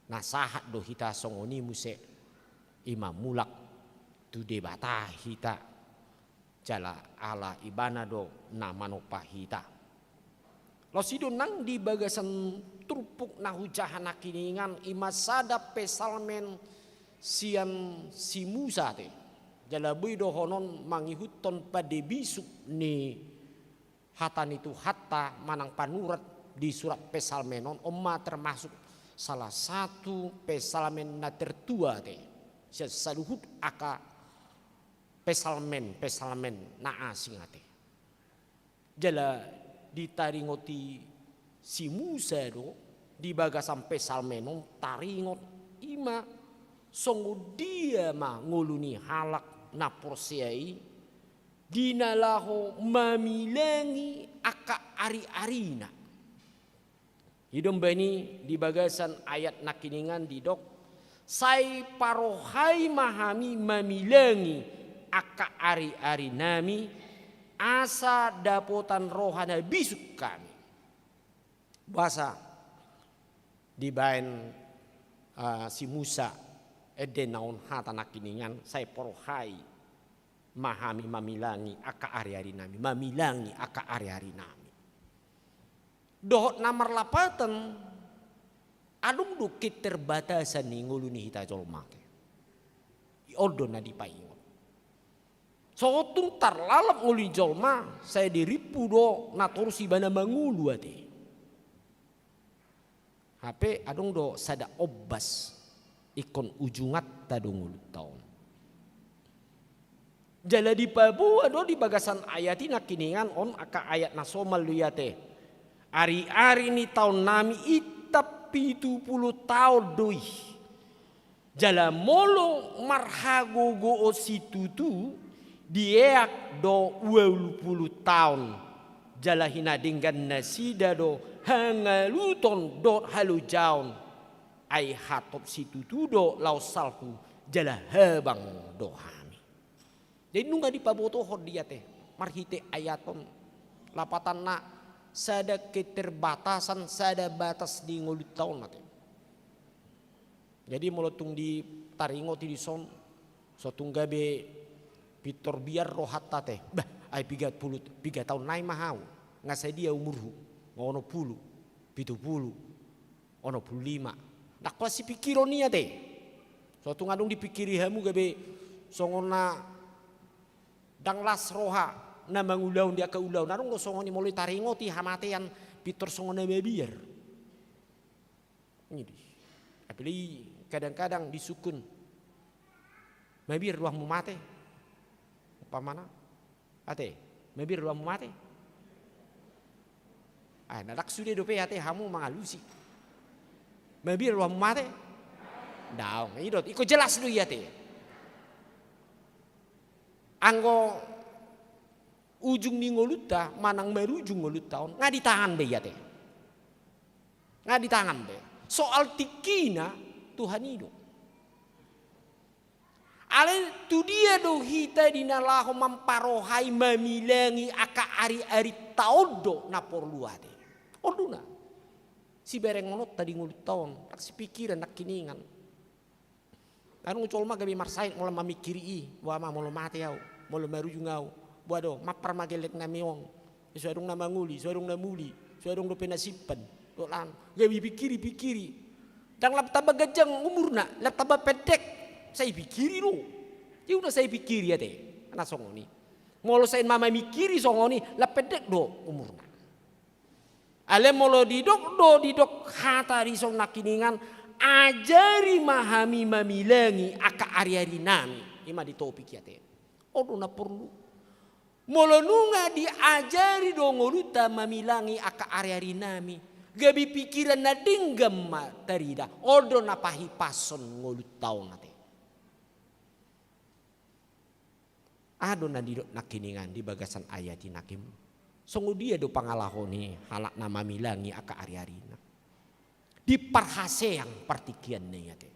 Na sahat do hita songon i muse, i ma mulak tu Debata hita, jala ala Ibana do na manompa hita. Laos i do nang di bagasan turpuk na hujaha nangkiningan, i ma sada Psalmen sian si Musa ate. Jala boi dohonon mangihuthon pande bisuk ni hata ni Tuhanta manang panurat di surat Psalmen on, on ma termasuk salah satu psalmen na tertua ate sian saluhut angka psalmen-psalmen na asing ate. Jala ditaringoti si Musa do di bagasan psalmen on, taringot i ma songon dia ma ngolu ni halak na porsea i di na laho mamilangi angka ari-arina. I do umbahen i di bagasan ayat nangkiningan didok, sai parohai ma hami mamilangi angka ari-arinami, asa dapotan roha na bisuk hami. Boasa dibaen, eh, si Musa endena on hata nangkiningan, sai parohai ma hami mamilangi angka ari-arinami, mamilangi angka ari-arinami. Dohot na marlapatan, adong do keterbatasan ni ngolu ni hita jolma ate. On do na dipaingot. Sotung tarlalap ngolu ni jolma, sai dirimpu do na torus ibana mangolu ate. Hape adong do sada ombas, ingkon ujunganta do ngolunta on. Jala dipaboa do di bagasan ayat i nangkiningan on angka ayat na somal do i ate. Ari-ari ni taonnami intap pitu pulu taon do i. Jala molo marhagogoon situtu, dieak do ualu pulu taon, jala hinadenggan nasida do hangaluton dohot halojaon, ai hatop situtu do laos salpu, jala habang do hami. Jadi nunga dipabotohon do i ate marhite ayat on, lapatanna sada keterbatasan, sada batas di ngolunta on ate. Jadi molo tung ditaringoti dison, so tung gabe pintor biar rohanta ate. Bah, ai piga pulu, piga taon nai ma au, nga sadia umurhu, nga onom pulu, pitu pulu, onom pulu lima. Ndang pola sipingkiron i ate. So tung adong dipingkiri hamu gabe songon na ndang las roha na mangulahon di angka ulaon. Adong do songon i molo ditaringoti hamatean pintor songon na mabiar. Apalagi kadang-kadang disungkun, mabiar roham mate. Umpamana, ate, mabiar roham mate. Ah, na ndang sude dope ate hamu mangalusi. Mabiar roham mate. Daong, i do, ingkon jelas do i ate. Anggo ujung ni ngolunta manang marujung ngolunta on, nga di tangan be i ate. Nga di tangan be. Soal tingkina Tuhan i do. Alai tu dia do hita di na laho mamparohai mamilangi angka ari-arinta on do na porlu ate. On do na siberengononta di ngolunta on, ndang sipingkiran nangkiningan. Adong jolma gabe marsahit molo mamingkiri i, boha ma molo mate au, molo marujung au, boha do, mampar ma gelleng nami on. So adong na mangoli, so adong na muli, so adong dope na simpan. Dohot lan, gabe dipingkiri-pingkiri. Ndang lam tamba ganjang umurna, lam tamba pendek, sai pingkiri do. Ia unang sai pingkiri ate, na songon i. Molo sai ma mamingkiri songon i, lam pendek do umurna. Alai molo didok do, didok hata dison nangkiningan, ajari ma hami mamilangi angka ari-arinami. I ma di topik i ate. On do na porlu. Molo nunga diajari do ngolunta mamilangi angka ari-arinami, gabe pingkiran na denggan ma tarida. On do na pahipashon ngolunta on ate. Aha do na didok nangkiningan di bagasan ayat i nangkin? Songon dia do pangalaho ni halak na mamilangi angka ari-arina? Diparhaseang partingkianna i ate.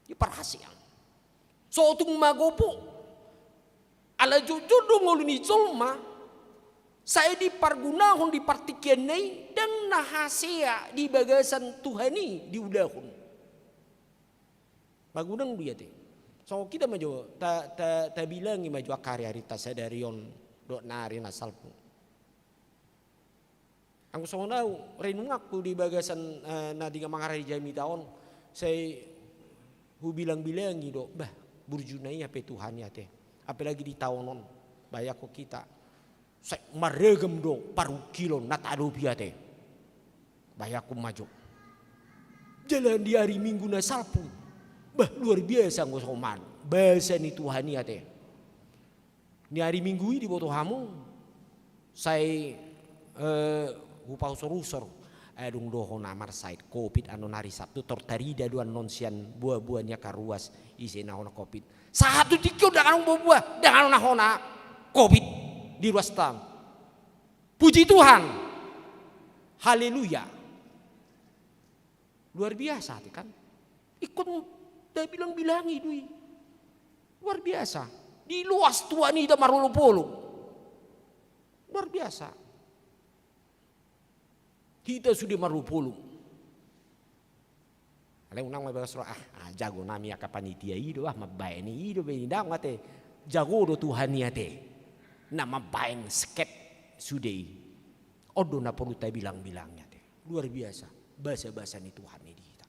Diparhaseang. So tung magopo. Ala jotjot do ngolu ni jolma sai dipargunahon di partingkianna i ndang na hasea di bagasan Tuhan i diulahon. Magodang do i ate. Songon hita ma jo, ta, ta, tabilangi ma jo angka ari-arinta sadari on dohot na ari na salpu. Anggo songon au, renunganku di bagasan, eh, na denggan mangarade jamita on, sai hubilang-bilangi do, bah, burjuna i hape Tuhan i ate. Apalagi di taon on, bayangkon hita. Sai marragam do parungkilon na taadopi ate. Bayangkon ma jo. Jala di ari Minggu na salpu, bah, luar biasa anggo soman. Basa ni Tuhan i ate. Di ari Minggu i diboto hamu, sai, eh, hupausor-usor. Adong do hona marsaet covid annon ari Sabtu, tor tarida do annon sian boa-boa ni angka ruas ise na hona covid. Sahat tu tingki on ndang adong boa-boa, ndang adong na hona covid di ruasta. Puji Tuhan. Haleluya. Luar biasa ate kan. Ingkon tabilang-bilangi do i. Luar biasa. Diloas Tuhan i hita marolop-olop. Luar biasa. Hita sude marolop-olop. Alai unang ma bagas roha, ah, ah, jago nami angka panitia i do, ah, mambaen i do, baen i ndang ate. Jago do Tuhan i ate. Na mambaen sket sude i. On do na porlu tabilang-bilangi ate. Luar biasa. Basa-basa ni Tuhan i di hita.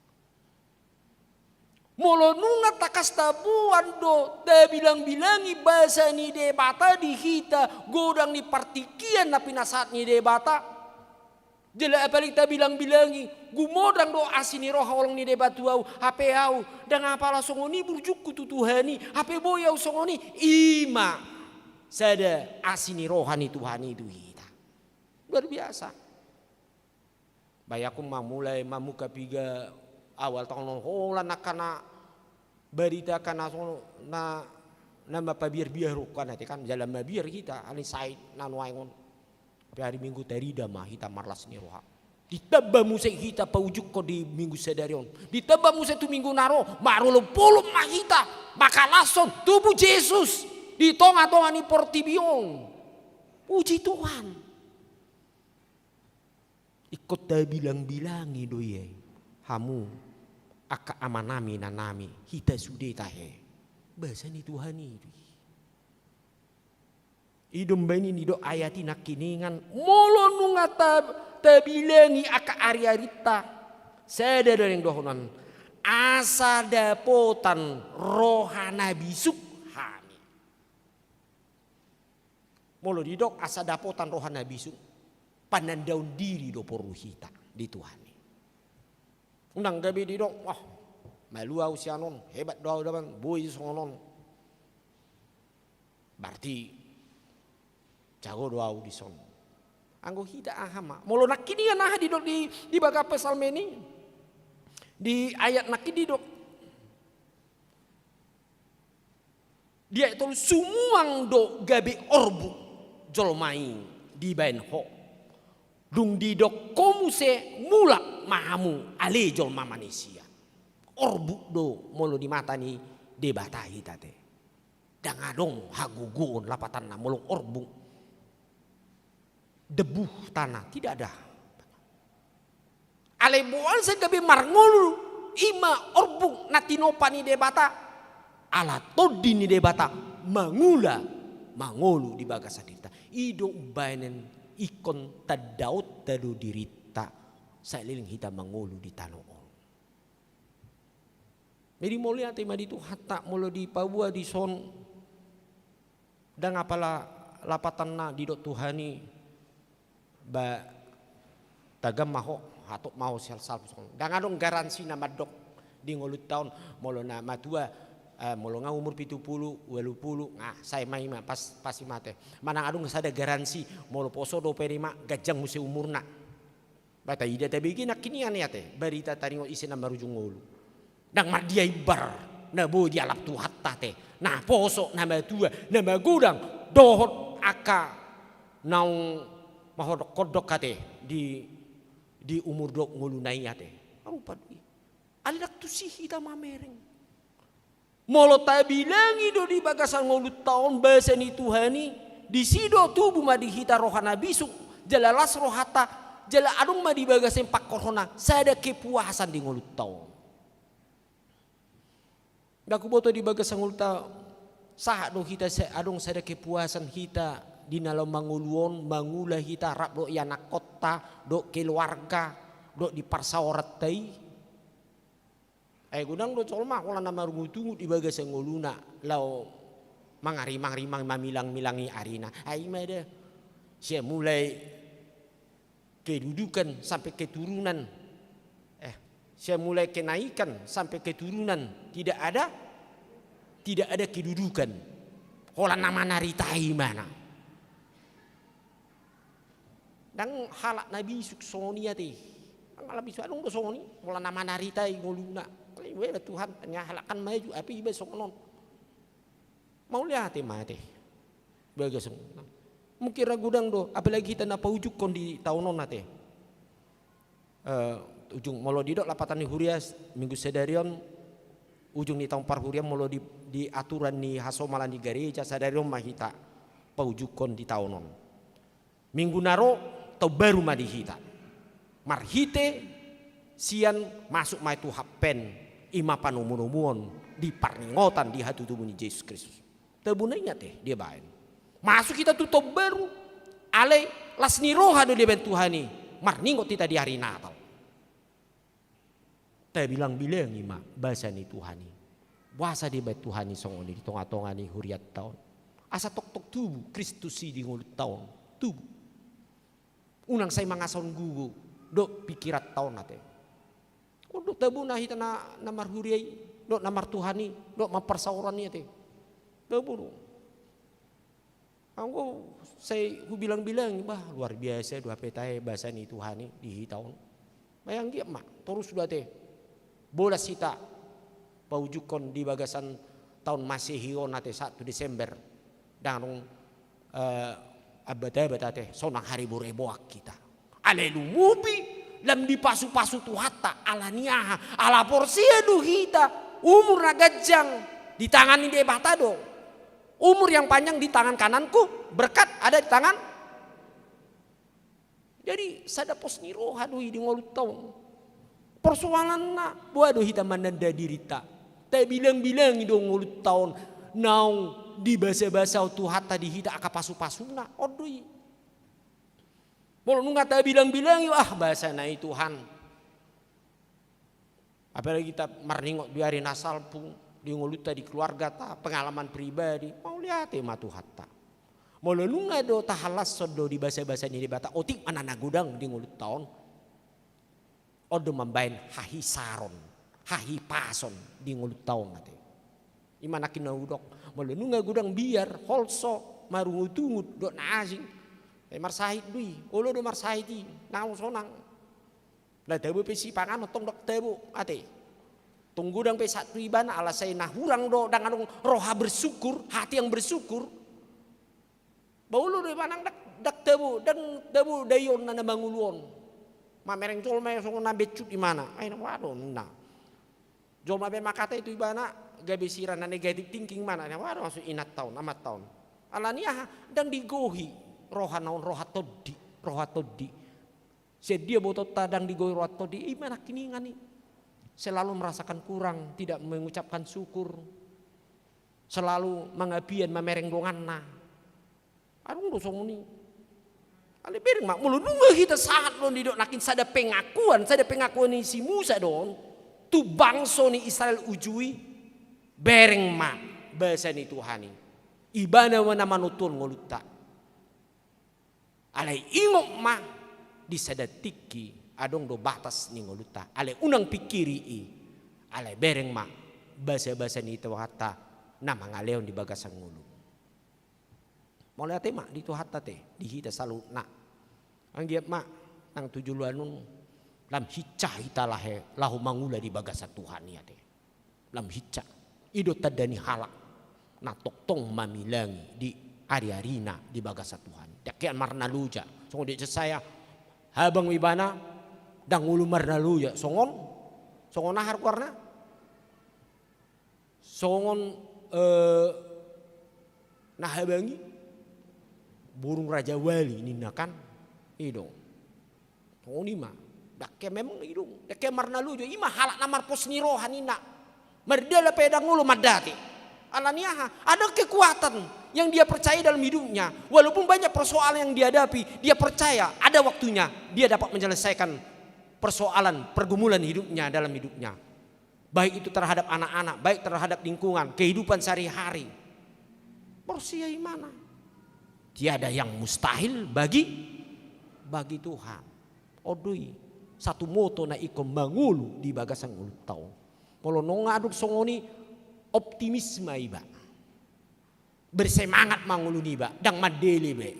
Molo nunga tangkas taboan do tabilang-bilangi basa ni Debata di hita, godang ni partingkian na pinasahat ni Debata. Jala apalagi tabilang-bilangi, gumodang do asi ni roha holong ni Debata tu ahu, hape ahu, ndang apala songon i burjungku tu Tuhan i, hape boi ahu songon i, i ma sada asi ni roha ni Tuhan i tu hita. Luar biasa. Bayangkon ma mulai mamungka piga awal taon on holan angka na barita angka na songon na, na mapabiar-biar on kan ate kan, jala mabiar hita, alani sahat na nuaeng on. Pe ari Minggu tarida ma hita marlas ni roha. Ditamba muse hita paujungkon di Minggu sadari on. Ditamba muse tu Minggu na ro, marolop-olop ma hita, mangkalashon tubu Jesus di tonga-tonga ni portibi on. Puji Tuhan. Ingkon tabilang-bilangi do i, hamu angka amanami, inanami, hita sude tahe. Basa ni Tuhan i do i. I do umbaen i didok ayat i nangkiningan, molo nunga ta-, tabilangi angka ari-arinta, sada do naeng dohonon, asa dapotan roha na bisuk hami. Molo didok asa dapotan roha na bisuk, panandaon diri do porlu hita di Tuhan i. Unang gabe didok, wah, malua ahu sian on, hebat do ahu daban, boi songon on. Berarti jago do ahu dison. Anggo hita aha ma? Molo nangkiningan aha didok di, di bagasan psalmen i? Di ayat nangkin didok. Di ayat tolu, sumuang do gabe orbuk jolma i dibaen ho. Dung didok ho muse mulak ma hamu ale jolma manisia. Orbuk do molo di mata ni Debata hita ate. Ndang adong hagogoon lapatanna molo orbuk. Debu tanah, tidak ada. Alai boan sai gabe marngolu, i ma orbuk na tinompa ni Debata. Ala tondi ni Debata mangula, mangolu di bagasan dirinta. I do umbaen ingkon tandaonta do dirinta saleleng hita mangolu di tano on. Jadi mauliate ma di Tuhanta molo dipaboa dison, ndang apala lapatanna didok Tuhan i, ba, tagam ma ho, hatop ma ho sian salpu songon. Ndang adong garansi na mandok di ngolunta on, molo na matua, eh, molo nga umur pitu pulu, ualu pulu, nga sae ma i ma, pas, pasti mate. Manang adong sada garansi, molo poso dope i ma, ganjang muse umurna. Ba taida tabege nangkiningan i ate, barita taringot ise na marujung ngolu. Ndang mardia imbar, na boi dialap Tuhanta ate, na poso, na matua, na magodang, dohot angka naung mahondok-hondok ate, di, di umur dohot ngoluna i ate. Arupa do i. Alai ndang tusi hita mamereng. Molo tabilangi do di bagasan ngolunta on basa ni Tuhan i, disi do tubu ma di hita roha na bisuk, jala las rohanta, jala adong ma di bagasan pangkorhonan, sada kepuasan di ngolunta on. Ndang huboto di bagasan ngolunta, sahat do hita sa-, adong sada kepuasan hita di na laho mangolu on, mangula hita, rap dohot ianakhonta, dohot keluarga, dohot di parsaoranta i. Ai godang do jolma holan na marungut-ungut di bagasan ngoluna, laho mangarimang-rimang, mamilang-milangi arina. Ai i ma da. Sian mulai kedudukan sampe keturunan. Eh, Sian mulai kenaikan sampai keturunan tidak ada, tidak ada kedudukan. Holan na manaritai ibana. Ndang halak na bisuk songon i ate. Ndang halak bisuk, adong do songon i, holan na manaritai ngoluna. Alai iba Tuhan, hanya halak kan maju, api iba songon on. Mauliate ma ate. Bagas on. Mungkin ra godang do, apalagi hita na paujungkon di taon on ate. Eh, ujung molo didok lapatan ni huria minggu sadari on, ujung ni taon parhurian molo di, di aturan ni hasomalan di gareja sadari on ma hita paujungkon di taon on. Minggu na ro taon baru ma di hita. Marhite sian masuk ma i tu happen, i ma panomunomuon di parningotan di hatutubu ni Jesus Kristus. Tabuna i ate dibaen. Masuk hita tu taon baru, alai las ni roha do dibaen Tuhan i, marningot hita di ari Natal. Tabilangbilangi ma basa ni Tuhan i. Boasa dibaen Tuhan i songon i di tongatonga ni hurianta on. Asa toktok tubu Kristus i di ngolunta on. Tubu. Unang sai mangasahon gogo dohot pikiranta on ate. On do tabuna hita na, na marhuria i, dohot na martuhan i, dohot mamparsaoran i ate. Tabu do. Anggo sai hubilangbilangi, bah, luar biasa do hape tahe basa ni Tuhan i di hita on. Bah, anggiat ma torus do ate bolas hita paujungkon di bagasan taon Masehi on ate, sahat tu Desember. Ndang adong, eh, abat-abat ate, sonang haribu-ribuan hita. Alai lumobi lam dipasupasu Tuhanta, ala ni aha? Ala porsea do hita, umur na ganjang di tangan ni Debata do. Umur yang panjang di tangan kananku, berkat ada di tangan. Jadi sada pos ni roha do i di ngolunta on. Persoalanna, boha do hita mananda dirinta? Tabilangbilangi do ngolunta on, naung dibasabasa Tuhanta di hita angka pasupasuna. On do i. Molo nunga tabilangbilangi, ah, basa na i Tuhan. Apalagi hita marningot di ari na salpu, di ngolunta, di keluargata, pengalaman pribadi, mauliate ma Tuhanta. Molo nunga do tahalashon do di basabasa ni Debata, otik ma na godang di ngolunta on. On do mambaen hahisaron, hahipason di ngolunta on ate. I ma nangkin na hudok, molo nunga godang biar, holso, marungutungut dohot na asing, eh, marsahit do i, olo do marsahit i, naung sonang. Na tabo pe sipanganon tong ndang tabo ate. Tong godang pe sahat tu ibana, ala sai na hurang do, ndang adong roha bersyukur, hati yang bersyukur. Bah, olo do ibana ndang, ndang tabo, ndang tabo daionna na mangolu on. Mamereng jolma i songon na bencut ibana. Ai na boha do ninna. Jolma pe mangkatai tu ibana, gabe sira na negative thinking ibana. Ai na boha do maksud inanta on, amanta on. Ala ni aha? Ndang digohi rohana on, roha tondi, roha tondi. Sian dia botoonta ndang digohi roha tondi, i ma nangkiningan i. Selalu merasakan kurang, tidak mengucapkan syukur. Selalu mangapian, mamereng donganna. Adong do songon i. Alai bereng ma, molo nunga hita sahat do on, didok nangkin sada pengakuan, sada pengakuan ni si Musa do on, tu bangso ni Israel uju i, bereng ma basa ni Tuhan i. Ibana ma na manontuhon ngolunta. Alai ingot ma, di sada tingki adong do batas ni ngolunta. Alai unang pingkiri i. Alai bereng ma basabasa ni Tuhanta na mangalehon di bagasan ngolu. Mauliate ma di Tuhanta ate, di hita saluhutna. Anggiat ma nang tu joloan on lam hinsa hita lahe laho mangula di bagasan Tuhan i ate. Lam hinsa. I do tanda ni halak na tongtong mamilangi di ariarina di bagasan Tuhan. Ndang kean marnaloja. Songon didok Jesaya, habang ibana ndang olo marnaloja. Songon, songon aha goarna? Songon, eh, na habang i burung rajawali ninna kan. I do. Songon i ma. Ndang kean memang i do. Ndang kean marnaloja. I ma halak na marpos ni roha ninna. Mardalan pe ndang olo mandate. Ala ni aha? Ada kekuatan yang dia percaya dalam hidupnya. Walaupun banyak persoalan yang dihadapi, dia percaya ada waktunya dia dapat menyelesaikan persoalan, pergumulan hidupnya, dalam hidupnya. Baik itu terhadap anak-anak, baik terhadap lingkungan, kehidupan sehari-hari. Porsea ibana. Tiada yang mustahil bagi, bagi Tuhan. On do i. satu moto na ingkon mangolu di bagasan ngolunta on. Molo nunga adong songon i, optimis ma iba. Bersemangat ma ngolu niba, ndang mandele be.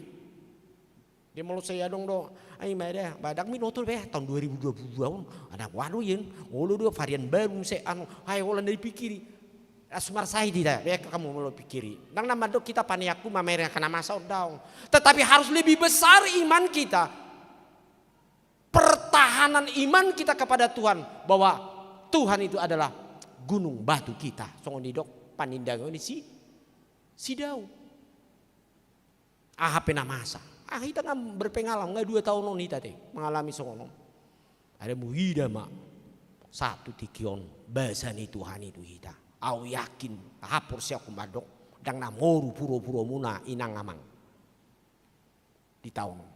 Dia molo sai adong do, ai ma da, ba ndang binoto be, tahun dua ribu dua puluh dua on, adong, waduh, ien, olo do varian baru, muse anu, ai holan na dipikiri. Langsung marsahit hita, be, hamu molo pikiri. Ndang na mandok hita paniakku mamereng angka na masa on, daong. Tetapi harus lebih besar iman kita. Pertahanan iman kita kepada Tuhan, bahwa Tuhan itu adalah gunung batu kita. Songon didok panindangi on ni si, si Daud. Aha pe na masa. Ah, hita nga berpengalaman, nga dua taon on hita te mangalami songon on. Ai muida ma, satu tingki on, basa ni Tuhan i tu hita. Au yakin, haporseaonku mandok, ndang na moru puropuromuna inang amang. Di taon on.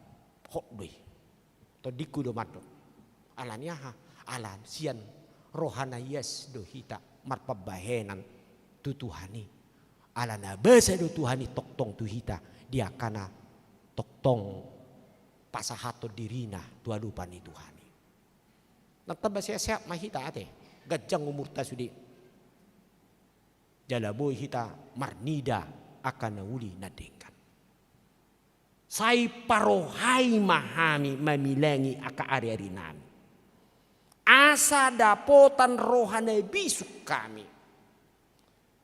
Hot do i. Tondingku do mandok. Ala ni aha? Ala sian roha na ias do hita marpambahenan tu Tuhan i. Ala na basa do Tuhan i tongtong tu hita, di angka na tongtong pasahathon dirina tu adopan ni Tuhan i. Nang tamba sehat-sehat ma hita ate, ganjang umurta sude. Jala boi hita marnida angka na uli na denggan. Sai parohai ma hami mamilangi angka ariarinami. Asa dapotan roha na bisuk hami.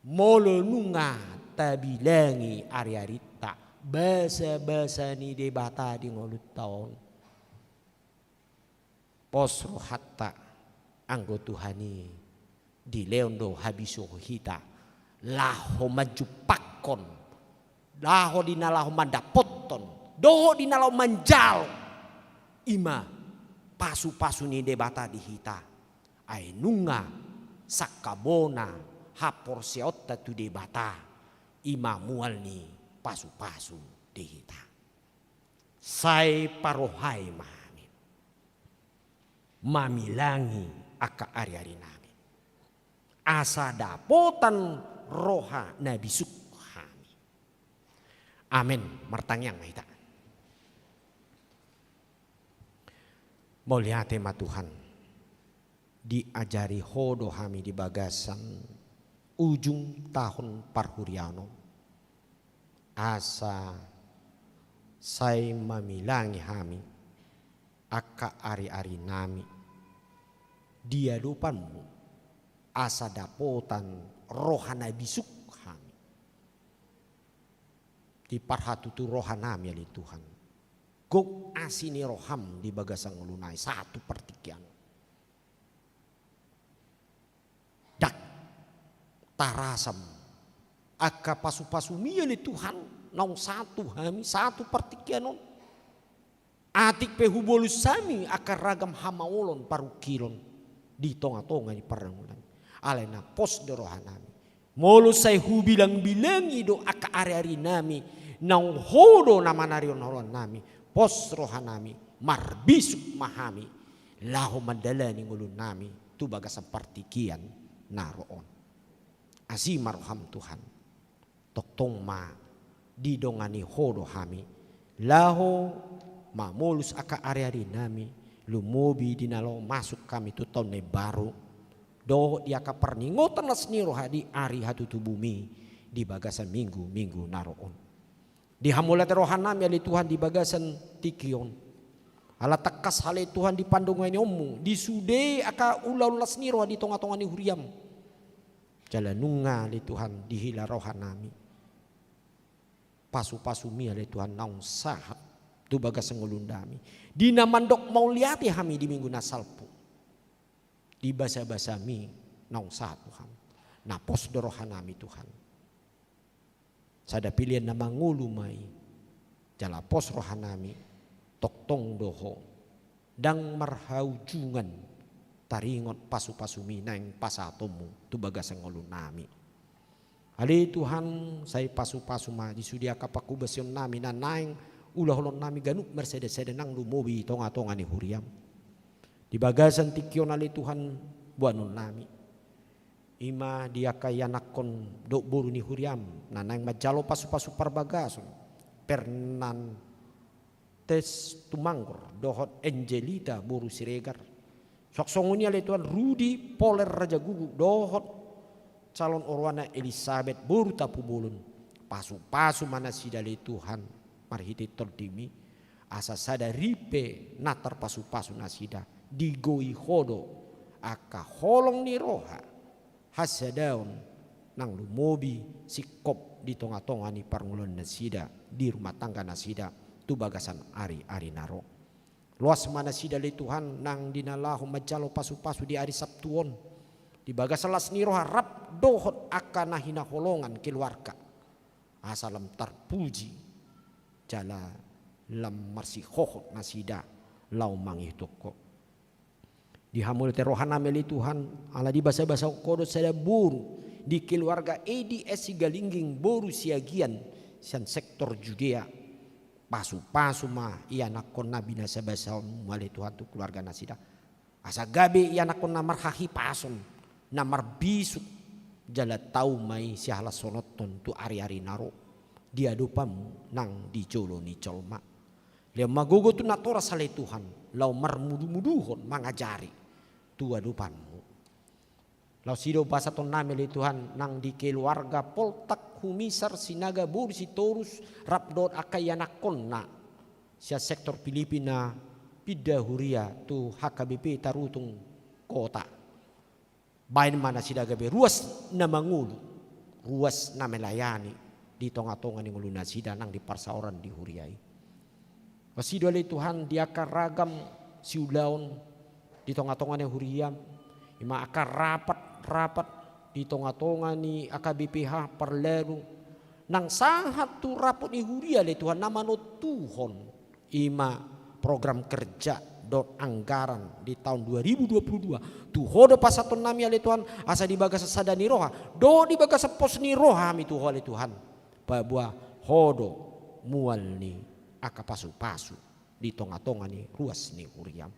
Molo nunga tabilangi ariarinta, basa-basa ni Debata di ngolunta on. Pos rohanta, anggo Tuhan i dilehon do habisuhon hita, laho manjumpakhon, laho di na laho mandapothon, dohot di na laho manjalo, i ma pasupasu ni Debata di hita. Ai nunga sangkabona haporseaonta tu Debata, i ma mual ni pasupasu di hita. Sai parohai ma hami mamilangi angka ariarinami. Asa dapotan roha na bisuk hami. Amen. Martangiang ma hita. Mauliate ma Tuhan. Diajari Ho do hami di bagasan ujung taon parhuriaon on. Asa sai mamilangi hami angka ariarinami di adopanMu, asa dapotan roha na bisuk hami. Di parhatutu rohanami ale Tuhan. Gok asi ni rohaM di bagasan ngolunami satu partingkian. Ndang tarasa angka pasupasuMi ale Tuhan, naung sahat tu hami satu partingkian on. Atik pe hubolus hami angka ragam hamaolon parungkilon di tongatonga ni parngoluannami. Alai na pos do rohanami. Molo sai hubilangbilangi do angka ariarinami, naung Ho do na manarihon oloannami, pos rohanami, marbisuk ma hami, laho mandalani ngolunami tu bagasan partingkian na ro on. Asi ma rohaM Tuhan. Tongtong ma didongani Ho do hami, laho mamolus angka ariarinami, lumobi di na laho masuk hami tu taon na imbaru, dohot di angka parningotan las ni roha di ari hatutubumMi di bagasan minggu-minggu na ro on. Dihamauliate rohanami ale Tuhan di bagasan tingki on. Ala tangkas ale Tuhan dipandonganionMu di sude angka ulaon las ni roha di tongatonga ni huriaM. Jala nunga ale Tuhan dihilala rohanami pasupasuMi ale Tuhan naung sahat tu bagasan ngolunami. Di na mandok mauliate hami di minggu na salpu. Di basabasaMi naung sahat Tuhan. Na pos do rohanami Tuhan. Sada pilihan na mangolu ma i. Jala pos rohanami, tongtong do Ho. Ndang marhaujungan taringot pasupasuMi naeng pasahatonMu tu bagasan ngolunami. Ale Tuhan, sai pasupasu ma di sude angka panghobasionami na naeng ulaononnami ganup marsadasada nang lumobi tongatonga ni huriaM. Di bagasan tingki on ale Tuhan boanonnami. I ma di angka ianakhon dohot boru ni huriaM na naeng manjalo pasupasu parbagason, Fernandes Tumanggor dohot Angelita boru Siregar, Songon i ale Tuhan, Rudi Poler Raja Guguk dohot calon oroana Elisabet boru Tampubolon. Pasu-pasu ma nasida ale Tuhan marhite Tondim i, asa sadari pe na tarpasu-pasu nasida, digogoi Ho do angka holong ni roha, hasadaon nang lumobi singkop di tonga-tonga ni parngoluon nasida, di rumah tangga nasida, tu bagasan ari-ari na ro. Loas ma nasida ale Tuhan nang di na laho manjalo pasu-pasu di ari Sabtu on, di bagasan las ni roha rap dohot angka na hinaholongan keluarga, asa lam tarpuji jala lam marsihohot nasida laho mangihuthon Ho. Dihamuliate rohanami ale Tuhan, ala dibasa-basahon Ho do sada boru di keluarga Edi S Sigalingging boru Siagian sian sektor Judea. Pasu-pasu ma ianakkon na binasa-basaonmu ale Tuhan tu keluarga nasida. Asa gabe ianakkon na marhahipason, na marbisuk, jala tau ma i sihalashononhon tu ari-ari na ro di adopanmu nang di jolo ni jolma. Lehon ma gogo tu natoras ale Tuhan, laho marmudu-muduhon mangajari tu adopanmu. Laos i do pasahatonnami ale Tuhan nang di keluarga Poltak Humisar Sinaga boru Sitorus rap dohot angka ianakkonna sian sektor Pilipina pinda huria tu H K B P Tarutung Kota. Baen ma nasida gabe ruas na mangolu, ruas na melayani di tonga-tonga ni ngolu nasida nang di parsaoran di huria i. Asi do ale Tuhan di angka ragam siulaon di tonga-tonga ni huriam, ima angka rapat-rapat di tonga-tonga ni A K B P H Parladu, nang sahat tu rapot ni huria ale Tuhan na manontuhon ima program kerja dohot anggaran di taon dua ribu dua puluh dua. Tu Ho do pasahatonnami ale Tuhan, asa di bagasan sada ni roha dohot di bagasan pos ni roha hami tu Ho ale Tuhan. Paboa Ho do mual ni angka pasu-pasu di tonga-tonga ni ruas ni huriam.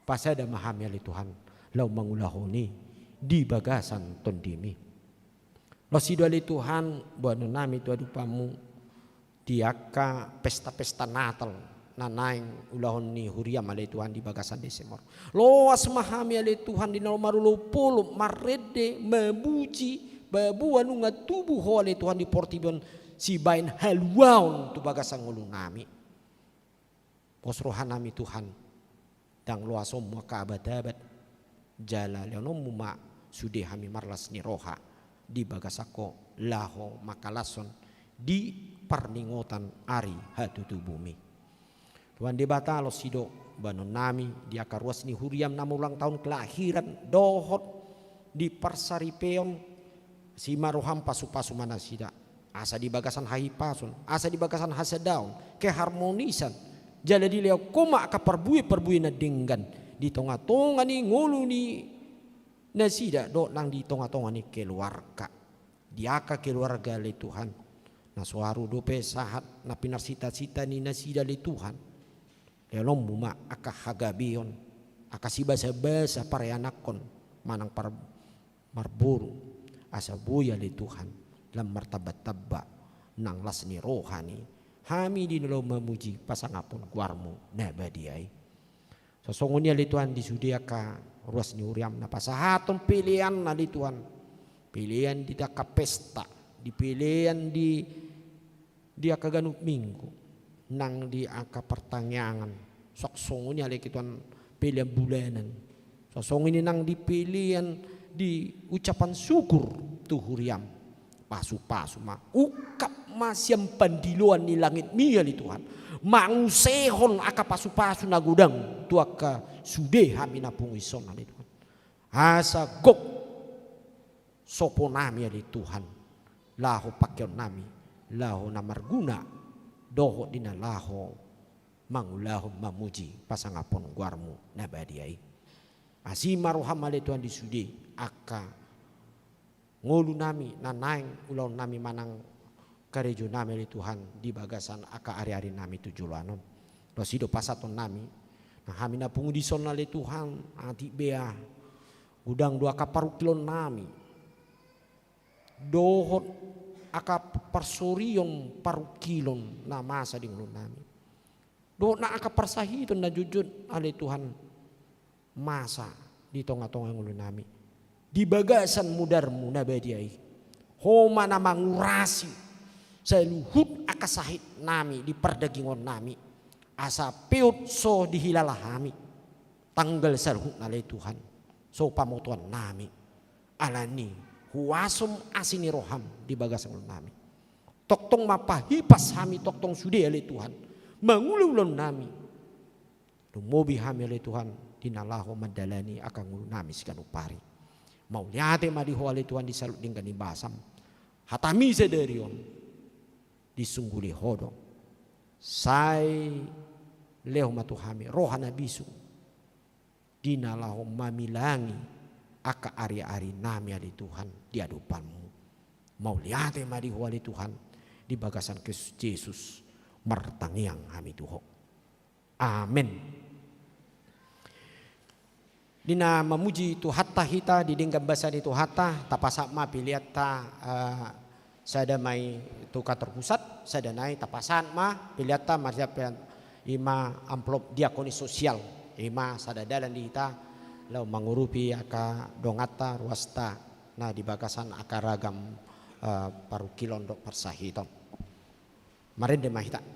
Pasada ma hami ale Tuhan laho mangulahon i di bagasan Tondim i. Loas i do ale Tuhan boanonnami tu adopanmu di angka pesta-pesta Natal na naeng ulaon ni huriam ale Tuhan di bagasan Desember. Loas ma hami ale Tuhan di na laho marolopolop marende mamuji, paboa nunga tubu Ho ale Tuhan di portibi on sibaen haluaon tu bagasan ngolunami. Pos rohanami Tuhan, ndang loasonmu angka abat-abat, jala lehononmu ma sude hami marlas ni roha di bagasan Ho laho mangkalashon di parningotan ari hatutubumi. Tuhan Debata, loas i do boanonnami di angka ruas ni huriam na maulang taon kelahiran dohot di parsaripeon, asi ma roham, pasu-pasu ma nasida. Asa di bagasan hahipason, asa di bagasan hasadaon, keharmonisan, jala dilehon Ho ma angka parbue-parbue na denggan di tonga-tonga ni ngolu ni nasida dohot nang di tonga-tonga ni keluarga. Di angka keluarga ale Tuhan na so haru dope sahat na pinarsita-sita ni nasida ale Tuhan, lehononmu ma angka hagabeon, angka sibasa-basa parianakhon manang par marboru, asa boi ale Tuhan lam martamba-tamba nang las ni roha ni hami di na laho mamuji pasangaphon goarmu na badia i. Songon i ale Tuhan di sude angka ruas ni huriam na pasahathon pelean ale Tuhan, pelean di angka pesta, di pelean di di angka ganup minggu, nang di angka partangiangan, songon i ale Tuhan pelean bulanan, songon i nang di pelean di ucapan syukur tu huriam. Pasu-pasu ma, ungkap ma sian pandiloan ni langitmi ale Tuhan, mangusehon angka pasu-pasu na godang tu angka sude hami na pungu dison ale Tuhan. Asa gok soponami ale Tuhan, laho pangkeonnami, laho na marguna dohot di na laho mangulahon mamuji pasangaphon goarmu na badia i. Asi ma roham ale Tuhan di sude angka ngolunami na naeng ulaonnami manang karejonami ale Tuhan di bagasan angka ari-arinami tu joloan on. Loas i do pasahatonnami nang hami na pungu dison ale Tuhan, atik bea godang do angka parungkilonnami dohot angka parsorion parungkilon na masa di ngolunami dohot nang angka parsahiton na jotjot ale Tuhan. masa di tonga-tonga ngolunami, di bagasan mudarmu na badia i. Ho ma na mangurasi saluhut angka sahitnami di pardagingonnami, asa peot so dihilala hami tanggal saluhutna ale Tuhan, so pamotoannami, alani huasom asi ni roham di bagasan ngolunami. Tongtong ma pahipas hami tongtong sude ale Tuhan, mangula ulaonnami. Lumobi hami ale Tuhan di na laho mandalani angka ngolunami siganup ari. Mauliate ma di Ho ale Tuhan di saluhut denggan ni basam. Hatami sadari on disungguli Ho do. Sai lehon ma tu hami roha na bisuk di na laho mamilangi angka ari-arinami ale Tuhan di adopanmu. Mauliate ma di Ho ale Tuhan, di bagasan Kristus Jesus martangiang hami tu Ho. Amen. Di na mamuji Tuhanta hita di denggan basa ni Tuhanta, tapasahat ma peleanta, eh, sada ma i tu kantor pusat, sada nai tapasahat ma peleanta, marsiap pe i ma amplop diakonis sosial, i ma sada dalan di hita laho mangurupi angka donganta, ruasta na di bagasan angka ragam, eh, parungkilon dohot parsahiton. Marende ma hita.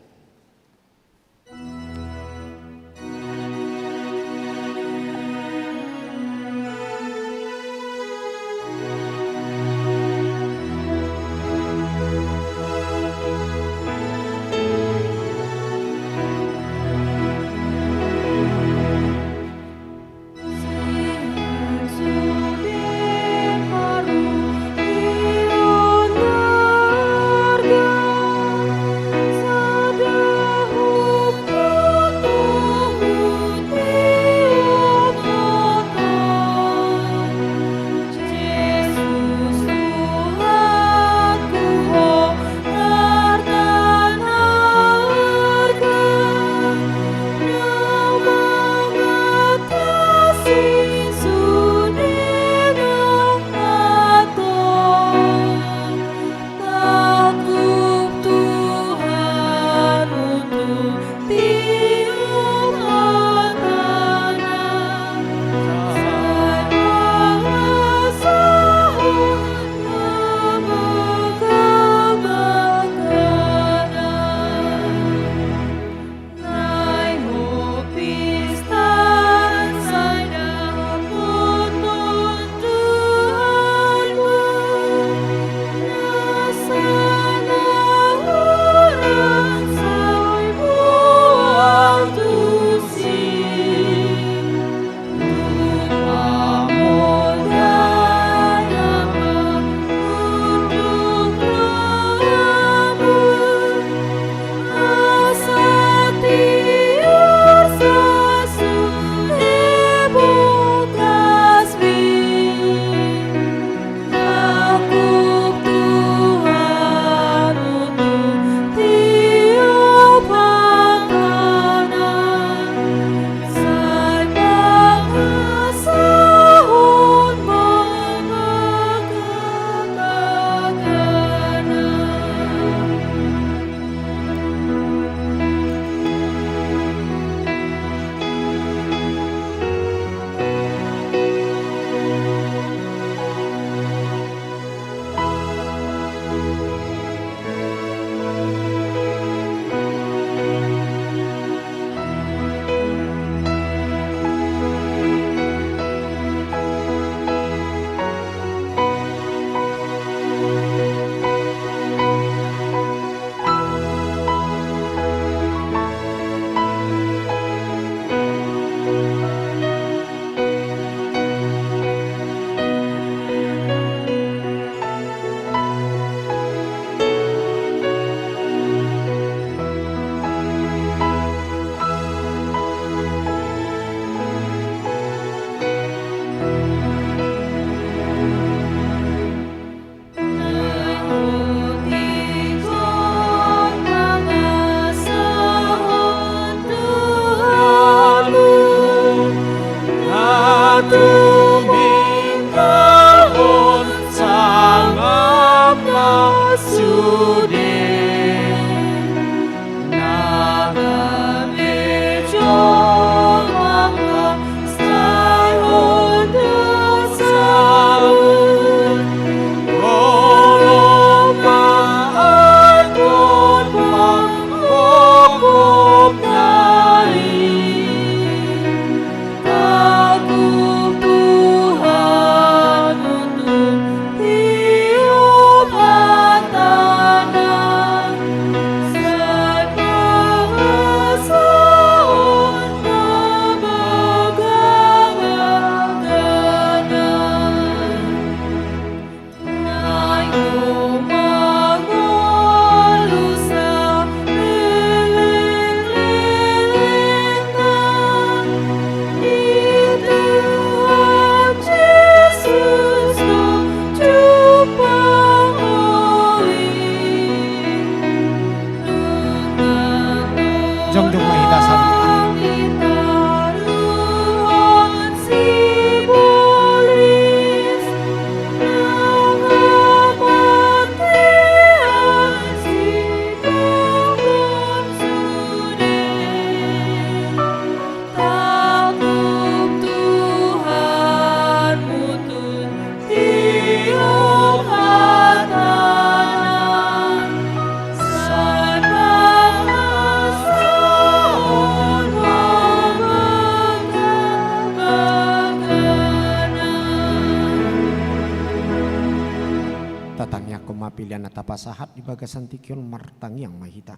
Pelean na tapasahat di bagasan tingki on, martangiang ma hita.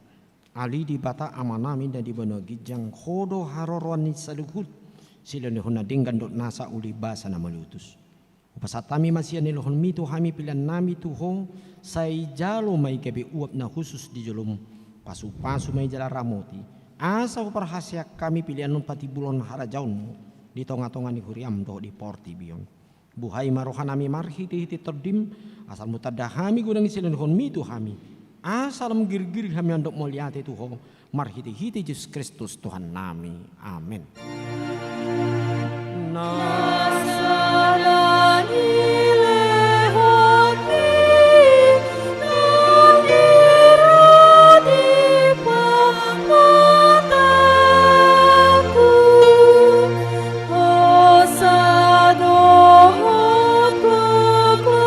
Ale Debata Amanami na di banua ginjang, Ho do haroroan ni saluhut silehonlehon na denggan dohot nasa uli basa na malotus. Hupasahat hami ma sian nilehonmi tu hami peleannami tu Ho, sai jalo ma i gabe uap na hushus di jolomu. Pasupasu ma i jala ramoti, asa huparhaseang hami pelean on patimbulhon harajaonmu di tongatonga ni huriam dohot di portibi on. Buhai ma rohanami marhitehite Tondim, asa molo tanda hami godang i silehonlehonmi tu hami, asa lam girgir hami mandok mauliate tu Ho, marhitehite Jesus Kristus Tuhannami. Amen. Na sala ni lehonmi, na di roti pamataku, hosa dohot gogo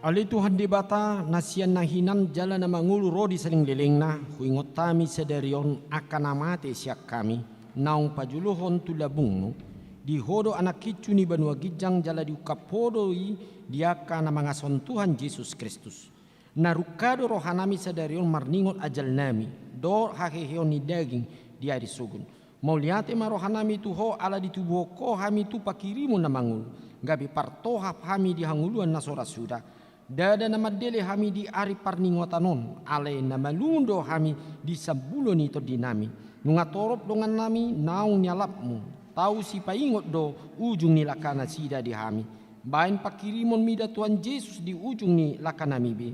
Ale Tuhan Debata, na sian na hinan jala na mangolu ro di salelenglelengna, huingot hami sadari on angka na mate sian hami, naung pajulohon tu labungmu. Di Ho do Anak hinsu ni banua ginjang jala diungkap Ho do i di angka na mangasuhon Tuhan Jesus Kristus. Na rungka do rohanami sadari on marningot ajalnami dohot haheheon ni daging di ari sogot. Mauliate ma rohanami tu Ho ala ditubuhon Ho hami tu pangkirimon na mangolu, gabe partohap hami di hangoluan na so ra suda. Ndada na mandele hami di ari parningotan on, alai na malungun do hami di sambulo ni tondinami. Nunga torop dongannami naung nialapmu, tau sipaingot do ujung ni langkanasida di hami. Baen pangkirimonmi da Tuhan Jesus di ujung ni langkanami be.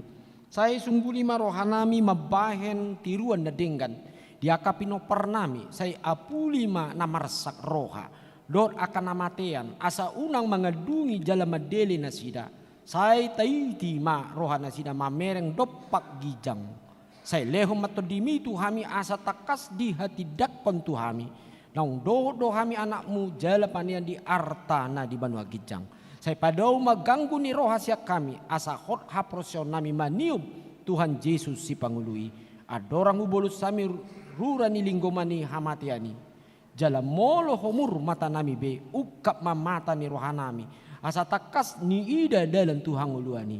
Sai sungguli ma rohanami mambahen tiruan na denggan di angka pinomparnami, sai apuli ma na marsak roha dohot angka na matean, asa unang mangandungi jala mandele nasida. Sai taiti ma rohanasida mamereng dompak ginjang. Sai lehon ma Tondimi tu hami asa tangkas dihatindangkon tu hami. Naung dohot do hami anakmu jala panean di arta na di banua ginjang. Sai padao ma ganggu ni roha sian hami, asa hot haporseaonnami maniop Tuhan Jesus Sipangolu i. Andorang hubolus hami rura ni linggoman ni hamatean i, jala molo homur matanami be, ungkap ma mata ni rohanami, asa tangkas niida dalan tu hangoluan i.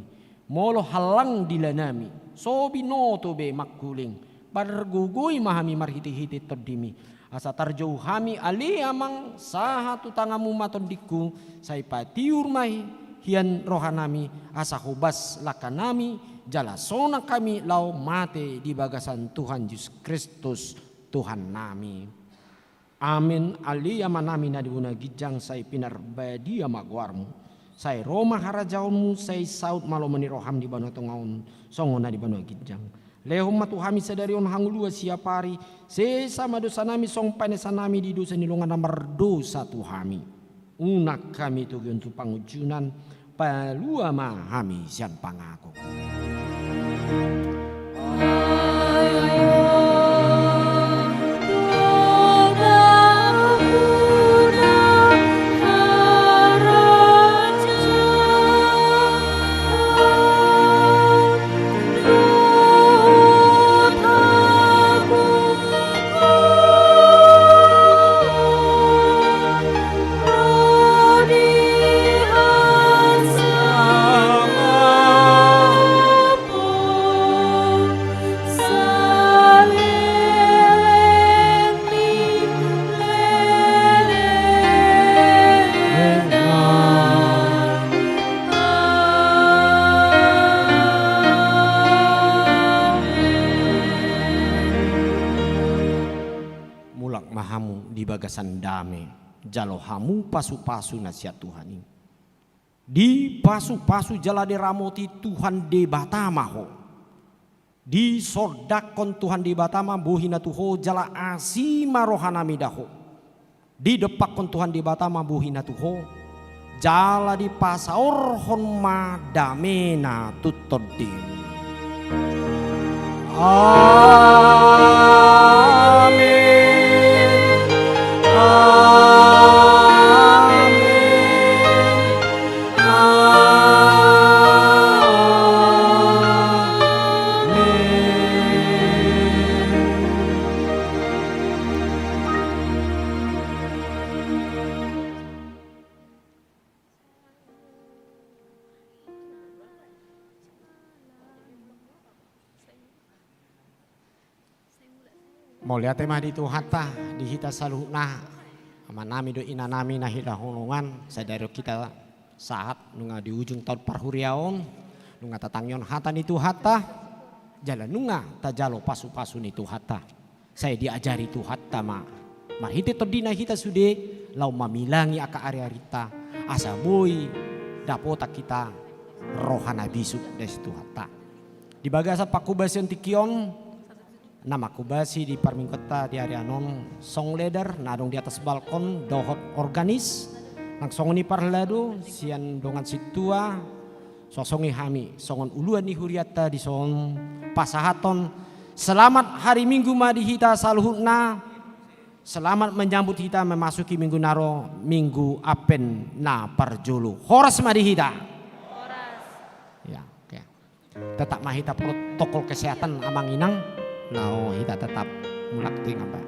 Molo hallang dilanami, so binoto be mangkuling, pargogoi ma hami marhitehite Tondimi. Asa tarjou hami ale Amang, sahat tu tanganmu ma tondingku, sai patiur ma hian rohanami, asa hobas langkanami, jala sonang hami laho mate di bagasan Tuhan Jesus Kristus Tuhannami. Amen. Ale Amanami na di banua ginjang, sai pinarbadia ma goarmu. Sai ro ma harajaonmu, sai saut ma lomo ni roham di banua tonga on, songon na di banua ginjang. Lehon ma tu hami sadari on hangoluan siapari, sesa ma dosanami songon panesanami di dosa ni dongan na mardosa tu hami. Unang hami togihon tu pangunjunan, palua ma hami sian pangago. Mulak ma hamu di bagasan dame, jalo hamu pasupasu na sian Tuhan i. Dipasupasu jala diramoti Tuhan Debata ma ho. Disondangkon Tuhan Debata ma bohina tu ho jala asi ma rohanami da ho. Didompakkon Tuhan Debata ma bohina tu ho, jala dipasaorhon ma damena tu tondim. Amen. Mauliate ma di Tuhanta, di hita saluhutna, amanami dohot inanami na hinaholongan, sadari on hita sahat nunga di ujung taon parhuriaon, nunga tatangihon hata ni Tuhanta, jala nunga tajalo pasupasu ni Tuhanta. Sai diajari Tuhanta ma marhite tondina hita sude, laho mamilangi angka ariarinta, asa boi dapotan hita roha na bisuk dari Tuhanta. Di bagasan panghobasion tingki on, na manghobasi di parmingguanta di ari anon, song leader na adong di atas balkon dohot organis, nang songon i parhalado sian dongan sintua, so songon i hami songon uluan ni hurianta dison pasahathon selamat hari Minggu ma di hita saluhutna. Selamat menyambut hita memasuki minggu na ro, minggu Advent na parjolo. Horas ma di hita. Ya, oke. Tetap ma hita protokol kesehatan, amang inang. Laho hita tetap mulak tu ingan ba.